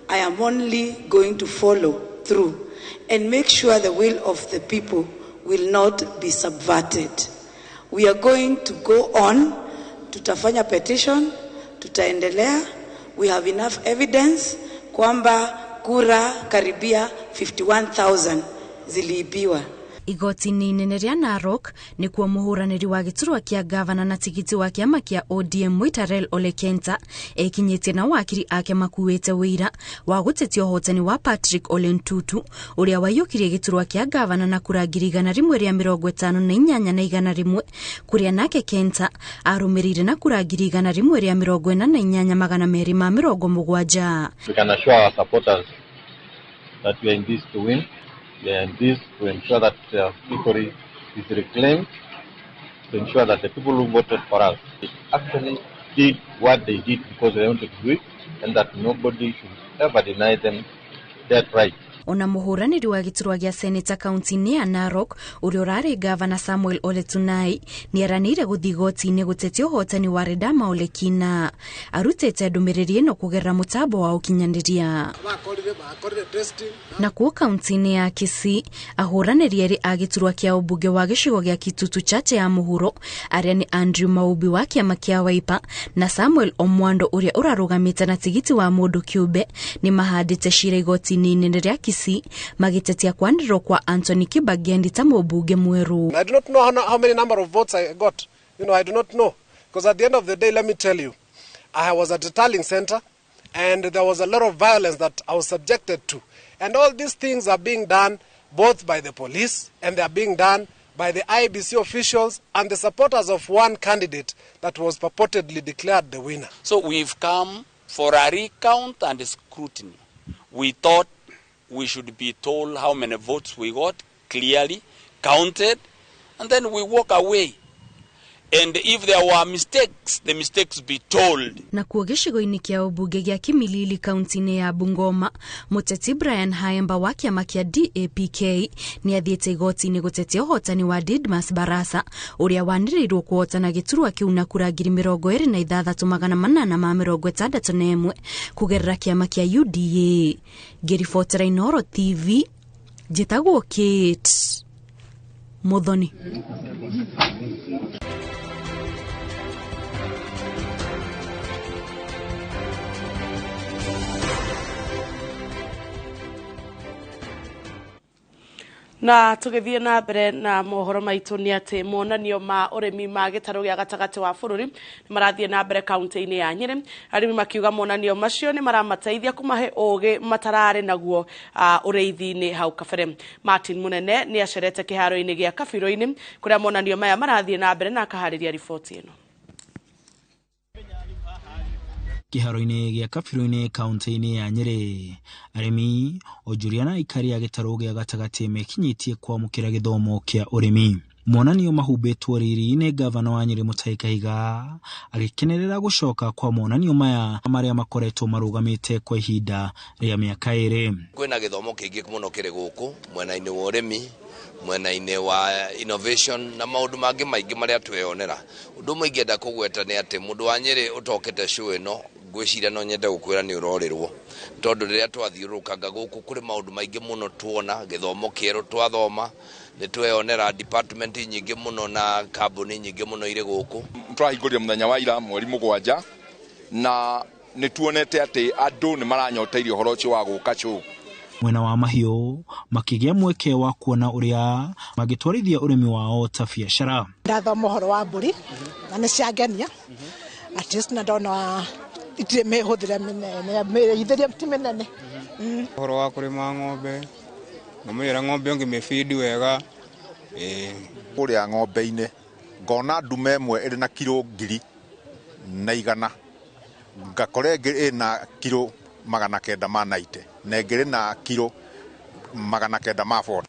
S15: I am only going to follow through and make sure the will of the people will not be subverted. We are going to go on, tutafanya petition, tutaendelea. We have enough evidence kwamba kura karibia 51,000 ziliibiwa.
S14: Igoti-inĩ inene rĩa Narok nĩkuo mũhũranĩri wa gĩturwa kĩa gavana na tigiti wa kĩama kĩa ODM Moitalel Ole Kenta ekinyĩtie na wakiri ake makuĩte wĩira wa gũtetia ũhotani wa Patrick Ole Ntutu ũrĩa waiyũkirie gĩturwa kĩa gavana na kura 158,100 kũrĩa nake Kenta arũmĩrĩire na kura 148,270.
S16: We can assure our supporters that we are in this to win. We are in this to ensure that victory is reclaimed, to ensure that the people who voted for us actually did what they did because they wanted to do it, and that nobody should ever deny them that right.
S17: Ona mũhũranĩri wa gĩturwa gĩa seneta kaunti-inĩ ya Narok ũrĩa ũrarĩ gavana Samuel Ole Tunai nĩaranĩire gũthiĩ igoti-inĩ gũtetia ũhotani wa Ledama Olekina. Arutĩte ndũmĩrĩri ĩno kũgerera mũtambo wa ũkinyanĩria. Nakuo kaunti-inĩ ya Kisii ahũranĩri erĩ a gĩturwa kĩa ũmbunge wa gĩcigo gĩa Kitutu Chache ya mũhuro arĩa nĩ Andrew Maubi wa kĩama kĩa Wiper na Samuel Omwando ũrĩa ũrarũgamĩte na tigiti wa mũndũ kĩũmbe nĩ mahandĩte cira igoti-inĩ inene rĩa Kisii magĩtetia kwanĩrĩrwo kwa Anthony Kibagendi ta mũmbunge mwerũ.
S18: I do not know how many number of votes I got. You know, I do not know. Because at the end of the day, let me tell you, I was at the tallying center and there was a lot of violence that I was subjected to. And all these things are being done both by the police and they are being done by the IEBC officials and the supporters of one candidate that was purportedly declared the winner.
S19: So we've come for a recount and a scrutiny. We thought we should be told how many votes we got, clearly counted, and then we walk away. And if there were mistakes, the mistakes be told.
S17: Nakuo gĩcigo-inĩ kĩa ũmbunge gĩa Kimilili kaunti-inĩ ya Bungoma, mũteti Brian Haemba wa kĩama kĩa DAPK nĩathiĩte igoti-inĩ gũtetia ũhotani wa Didmas Barasa ũrĩa wanĩrĩirwo kũhotana gĩturwa kĩu na kura 26,861 kũgerera kĩama kĩa UDA. Ngĩribotera Inooro TV, njĩtagwo Kate Muthoni.
S3: Na tũgĩthiĩ na mbere na mohoro maitũ nĩ atĩ monanio ma ũrĩmi ma gĩtarũ gĩa gatagatĩ wa bũrũri nĩ marathiĩ na mbere kaunti-inĩ ya Nyĩrĩ. Arĩmi makiuga monanio macio nĩ maramateithia kũmahe ũgĩ matararĩ naguo ũrĩithi-inĩ hau kabere. Martin Munene nĩ acerete kĩharo-inĩ gĩa Kabirũ-inĩ kũrĩa monanio maya marathiĩ na mbere na akaharĩria riboti ĩno.
S25: Kĩharo-inĩ gĩa Kabirũ-inĩ kaunti-inĩ ya Nyĩrĩ, arĩmi onjoria na aikari a gĩtarũ gĩa gatagatĩ mekinyĩtie kwamũkĩra gĩthomo kĩa ũrĩmi. Monanio mahumbĩtwo riri nĩ gavana wa Nyĩrĩ Mutahi Kahiga agĩkenerera gũcoka kwa monanio maya marĩa makoretwo marũgamĩte kwa ihinda rĩa mĩaka 2.
S20: Kwĩna gĩthomo kĩingĩ mũno kĩrĩ gũkũ mwena-inĩ wa ũrĩmi, mwena-inĩ wa innovation na maũndũ mangĩ maingĩ marĩa tweyonera. Ũndũ ũmwe ingĩenda kũgweta nĩ atĩ mũndũ wa Nyĩrĩ ũtokete show ĩno ngwĩciria no nyende gũkwĩra nĩ ũrorĩrwo, tondũ rĩrĩa twathiũrũrũkanga gũkũ kũrĩ maũndũ maingĩ mũno tuona, gĩthomo kĩerũ twathoma, nĩ tweyonera department nyingĩ mũno na kambuni nyingĩ mũno irĩ gũkũ.
S27: Tũrahingũrire mũthenya wa ira mweri 7 na nĩ tuonete atĩ andũ nĩ maranyoteire ũhoro ũcio wa gũka show.
S25: Mwena wa mahiũ makĩgĩa mweke wa kuona ũrĩa magĩtwarithia ũrĩmi wao ta biacara.
S28: Ndathoma ũhoro wa mbũri na nĩ ciangenia, at least na ndona itirĩ mĩhũthĩre mĩnene, mĩrĩithĩrie ti mĩnene.
S4: Ũhoro wa kũrĩma ng'ombe, ngamwĩra ng'ombe ũngĩmĩbidi wega.
S27: Kũrĩa ng'ombe-inĩ ngona ndume ĩmwe ĩrĩ na kiro 1,100, ngakora ĩngĩ ĩna kiro 990 na ĩngĩ ĩrĩ na kiro 940.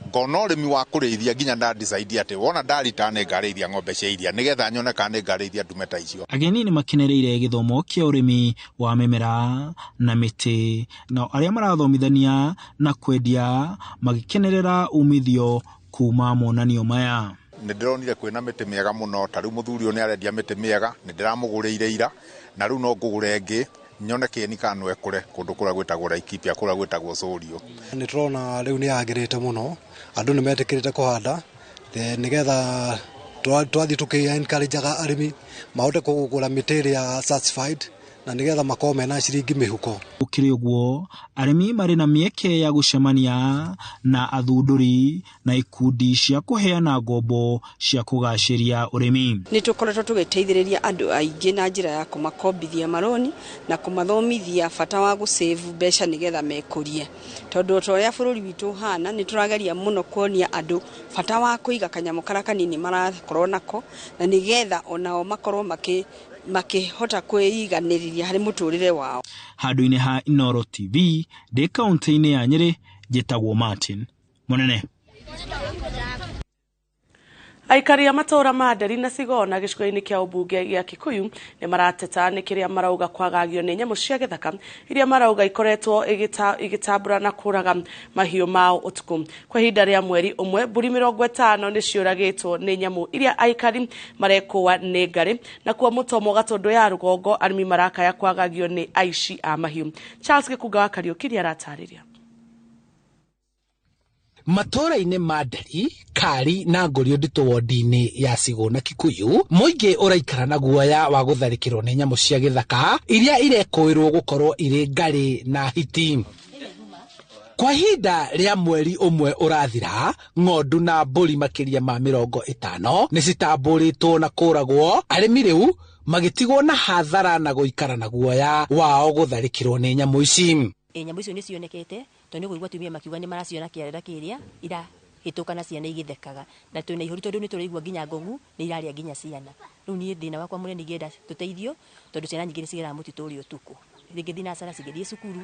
S27: Ngona ũrĩmi wa kũrĩithia nginya nda decide atĩ wona ndarita nĩ ngarĩithia ng'ombe cia iria nĩgetha nyone kana nĩ ngarĩithia ndume ta icio.
S25: Ageni nĩ makenereire gĩthomo kĩa ũrĩmi wa mĩmera na mĩtĩ, nao arĩa marathomithania na kwendia magĩkenerera umithio kuma monanio maya.
S27: Nĩ ndĩronire kwĩna mĩtĩ mĩega mũno, ta rĩu mũthuri ũyũ nĩ arendia mĩtĩ mĩega, nĩ ndĩramũgũrĩire ira na rĩu no ngũgũre ĩngĩ nyone kĩeni kana no ĩkũre kũndũ kũrĩa gwĩtagwo Laikipia, kũrĩa gwĩtagwo Sũriũ.
S22: Nĩ tũrona rĩu nĩ yagĩrĩte mũno, andũ nĩ metĩkĩrĩte kũhanda nĩgetha twathiĩ tũkĩ encourage-aga arĩmi mahote kũgũra mĩtĩ ĩrĩa certified na nĩgetha makorwo mena ciringi mĩhuko.
S25: Gũkĩrĩ ũguo, arĩmi marĩ na mĩeke ya gũcemania na athundũri na ikundi cia kũheana ngombo cia kũgacĩria ũrĩmi.
S23: Nĩ tũkoretwo tũgĩteithĩrĩria andũ aingĩ na njĩra ya kũmakombithia maroni na kũmathomithia bata wa gũsave mbeca nĩgetha mekũrie, tondũ ta ũrĩa bũrũri witũ ũhana nĩ tũrageria mũno kuonia andũ bata wa kũiga kanyamũ karĩa kanini marakorwo nako na nĩgetha onao makorwo makĩhota kwĩiganĩrĩria harĩ mũtũrĩre wao.
S25: Handũ-inĩ ha Inooro TV ndĩ kaunti-inĩ ya Nyĩrĩ, njĩtagwo Martin Munene.
S3: Aikari a matũũra ma Nderi na Cigona gĩcigo-inĩ kĩa ũmbunge gĩa Kikuyu nĩ marateta nĩ kĩrĩa marauga kwagagio nĩ nyamũ cia gĩthaka iria marauga ikoretwo igĩtambũra na kũraga mahiũ mao ũtukũ. Kwa ihinda rĩa mweri ũmwe mbũri 50 nĩ ciũragĩtwo nĩ nyamũ iria aikari marekũa nĩ ngarĩ. Nakuo Mũtomo Gatũndũ ya rũgongo arĩmi marakaya kwagagio nĩ aici a mahiũ. Charles Gĩkunga wa Kariũki nĩ aratarĩria.
S1: Matũũra-inĩ ma Nderi, Kari na Ngũriũ Nditũ wodi-inĩ ya Cigũna Kikuyu, mũingĩ ũraikara na guoya wa gũtharĩkĩrwo nĩ nyamũ cia gĩthaka iria irekũĩrwo gũkorwo irĩ ngarĩ na hiti. Kwa ihinda rĩa mweri ũmwe ũrathira, ng'ondu na mbũri makĩria ma 50 nĩ citambũrĩtwo na kũragwo, arĩmi rĩu magĩtigwo na hathara na gũikara na guoya wao gũtharĩkĩrwo nĩ nyamũ ici.
S2: Nyamũ icio nĩ cionekete tondũ nĩ kũigua atumia makiuga nĩ maraciona kĩarera kĩrĩa irahĩtũka na ciana igĩthekaga, na twĩna ihoru tondũ nĩ tũraigua nginya ngong'u nĩ irarĩa nginya ciana. Rĩu niĩ thĩna wakwa mũnene ingĩenda tũteithio tondũ ciana nyingĩ nĩ cigeraga mũtitũ ũrĩa ũtukũ, rĩngĩ thinacara cigĩthiĩ cukuru.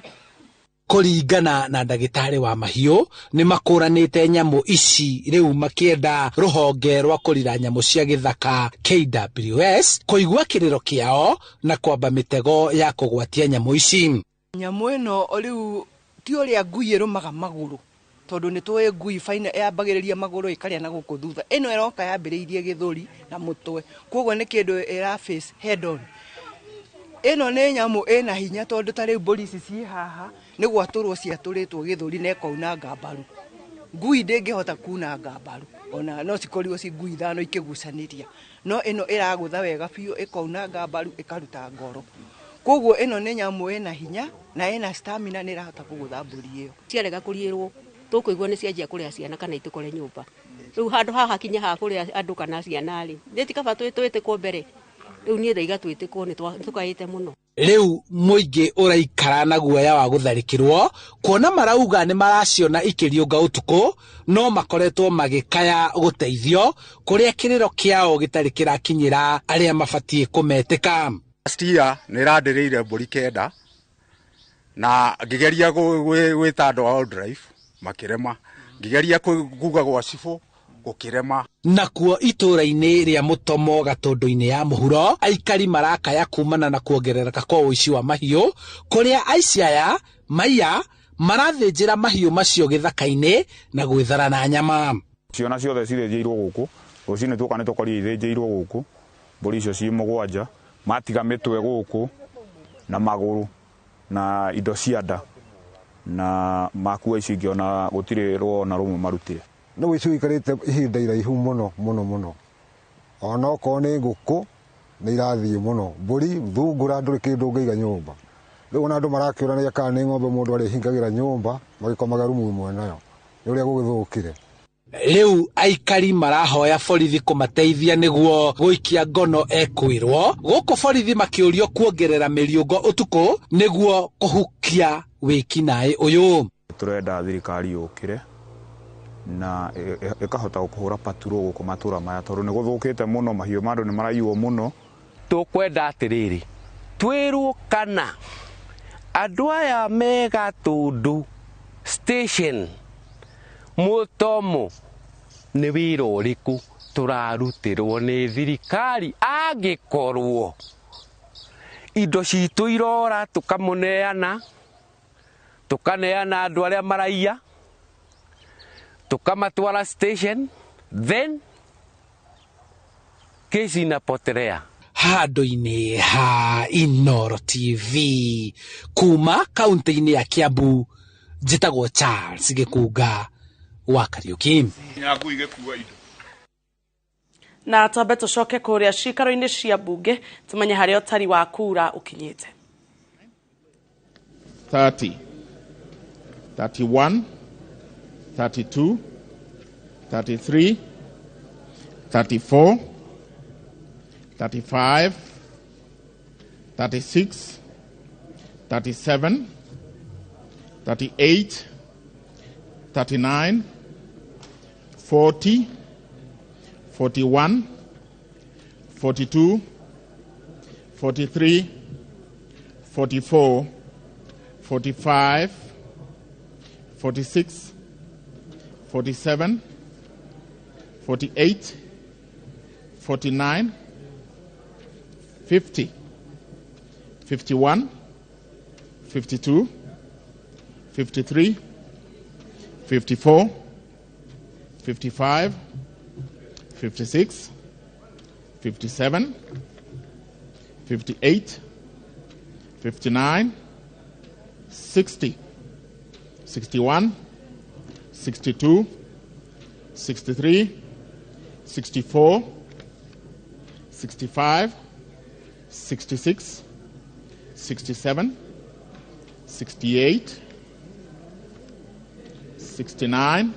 S1: Kũringana na ndagĩtarĩ wa mahiũ nĩ makũranĩte nyamũ ici rĩu makĩenda rũhonge rwa kũrira nyamũ cia gĩthaka KWS kũigua kĩrĩro kĩao na kwamba mĩtego ya kũgwatia nyamũ ici.
S5: Nyamũ ĩno rĩu ti ũrĩa ngui ĩrũmaga magũrũ tondũ nĩ tũĩ ngui baina yambagĩrĩria magũrũ ĩkarĩa na gũkũ thutha, ĩno ĩroka yambĩrĩirie gĩthũri na mũtwe, koguo nĩ kĩndũ ĩra face head on. Ĩno nĩ nyamũ ĩna hinya tondũ ta rĩu mbũri ici ciĩ haha nĩ gwatũrwo ciatũrĩtwo gĩthũri na ĩkaunanga mbaru. Ngui ndĩngĩhota kunanga mbaru ona no cikorirwo ci ngui 5 ikĩgucanĩria, no ĩno ĩragũtha wega biũ ĩkaunanga mbaru ĩkaruta ngoro. Koguo ĩno nĩ nyamũ ĩna hinya na ĩna stamina nĩ ĩrahota kũgũtha mbũri ĩyo.
S6: Ciarega kũriĩrwo tũkũigua nĩ cianjia kũrĩa ciana kana itũkore nyũmba. Rĩu handũ haha kinya ha kũrĩa andũ kana ciana rĩ, nĩ ti kaba twĩtĩkwo mbere. Rĩu niĩ ndaiga twĩtĩkwo nĩ tũkaĩte mũno.
S1: Rĩu mũingĩ ũraikara na guoya wa gũtharĩkĩrwo kuona marauga nĩ maraciona ikĩriũnga ũtukũ, no makoretwo magĩkaya gũteithio kũrĩa kĩrĩro kĩao gĩtarĩ kĩrakinyĩra arĩa mabatiĩ kũmetĩka.
S9: Last year nĩ ĩrandĩrĩire mbũri 9 na ngĩgeria gwĩta andũ a wildlife makĩrema, ngĩgeria kuga gwa cibũ gũkĩrema.
S1: Nakuo itũũra-inĩ rĩa Mũtomo Gatũndũ-inĩ ya mũhuro, aikari marakaya kumana na kuongerereka kwa ũici wa mahiũ kũrĩa aici aya maiya marathĩnjĩra mahiũ macio gĩthaka-inĩ na gwĩthara na nyama.
S21: Ciana ciothe cithĩnjĩirwo gũkũ, rũcinĩ tuoka nĩ tũkorire ithĩnjĩirwo gũkũ, mbũri icio ci 7 matiga mĩtwe gũkũ na magũrũ na indo cia nda na makua ici ingĩ ona gũtirĩ rwona rũmwe marutire.
S24: Nĩ ũici ũikarĩte ihinda iraihu mũno mũno mũno, ona okorwo nĩ ngũkũ nĩ irathiĩ mũno, mbũri thungura ndũrĩ kĩndũ ũngĩiga nyũmba. Rĩu ona andũ marakĩũrania kana nĩ ng'ombe mũndũ arĩhingagĩra nyũmba magĩkomaga rumu ĩmwe nayo nĩ ũrĩa gũgĩthũkire.
S1: Rĩu aikari marahoya borithi kũmateithia nĩguo gũikia ngono ekwĩrwo gũkũ borithi makĩũrio kuongerera mĩriũngo ũtukũ nĩguo kũhukia wĩkinaĩ ũyũ.
S21: Tũrenda thirikari yũkĩre na ĩkahota kũhũra patrol gũkũ matũra maya tondũ nĩ gũthũkĩte mũno, mahiũ ma andũ nĩ maraiywo mũno.
S26: Tũkwenda atĩrĩrĩ, twĩrwo kana andũ aya me Gatũndũ station Mũtomo nĩ wĩra ũrĩkũ tũrarutĩrwo nĩ thirikari angĩkorwo indo citũ irora tũkamũneana, tũkaneana andũ arĩa maraiya, tũkamatwara station, then kesi inapotelea.
S1: Handũ-inĩ ha Inooro TV kuma kaunti-inĩ ya Kiambu, njĩtagwo Charles Gĩkunga wa Kariũki.
S3: Na twambe tũcoke kũrĩa cikaro-inĩ cia mbunge tumenye harĩa ũtari wa kura ũkinyĩte.
S7: 30, 31, 32, 33, 34, 35, 36, 37, 38, 39, 40, 41, 42, 43, 44, 45, 46, 47, 48, 49, 50, 51, 52, 53, 54, 55, 56, 57, 58, 59, 60, 61, 62, 63, 64, 65, 66, 67, 68, 69,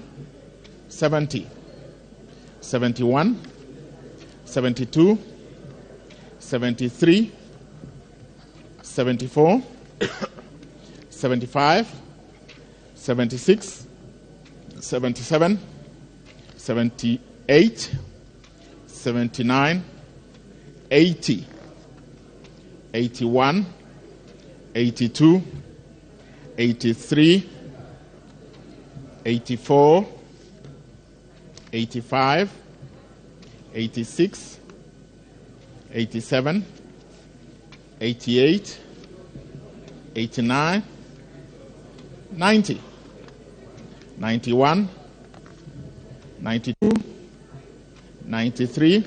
S7: 70, 71, 72, 73, 74, 75, 76, 77, 78, 79, 80, 81, 82, 83, 84, 85, 86, 87, 88, 89, 90, 91, 92, 93,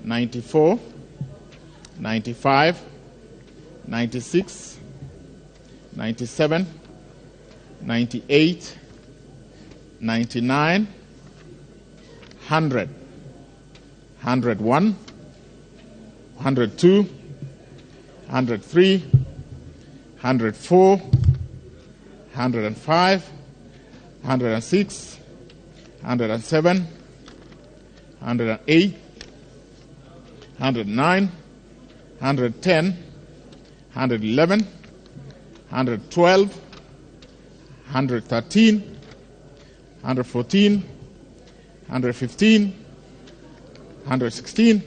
S7: 94, 95, 96, 97, 98, 99, 100, 101, 102, 103, 104, 105, 106, 107, 108, 109, 110, 111, 112, 113, 114, 115, 116,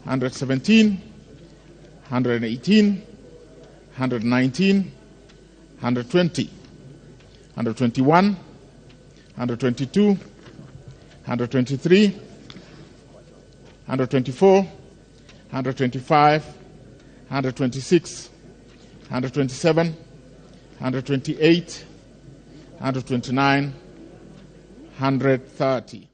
S7: 117, 118, 119, 120, 121, 122, 123, 124, 125, 126, 127, 128, 129, 130.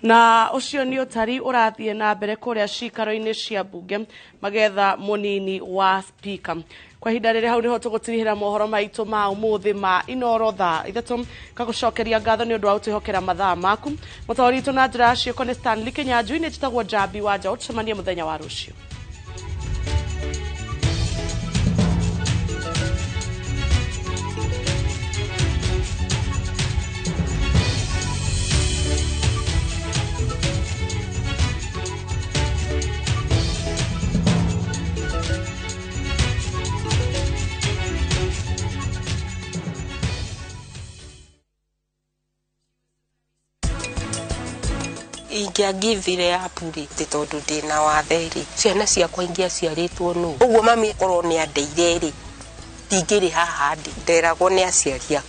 S3: Na ucio ni utari urathie na mbere kuria cikaro-ini cia bunge magetha munini wa speaker. Kwa ihinda rĩrĩ hau niho tũgũtirihĩra mohoro maitũ ma ũmũthĩ ma Inoro thaa 3. Ngagũcokeria ngatho nĩ ũndũ wa gũtwĩhokera mathaa maku. Mũtaũri witũ na njĩra ya ciĩko nĩ Stanley Kinyanjui, nĩ njĩtagwo Njambi wa Njaũ. Tũcemanie mũthenya wa rũciũ.
S8: Ingĩangithire apu rĩ tĩ tondũ ndĩna wathe rĩ, ciana ciakwa ingĩaciarĩtwo nũ ũguo mami korwo nĩ andeire rĩ, ndingĩrĩ haha ndĩ, nderagwo nĩ aciari akwa.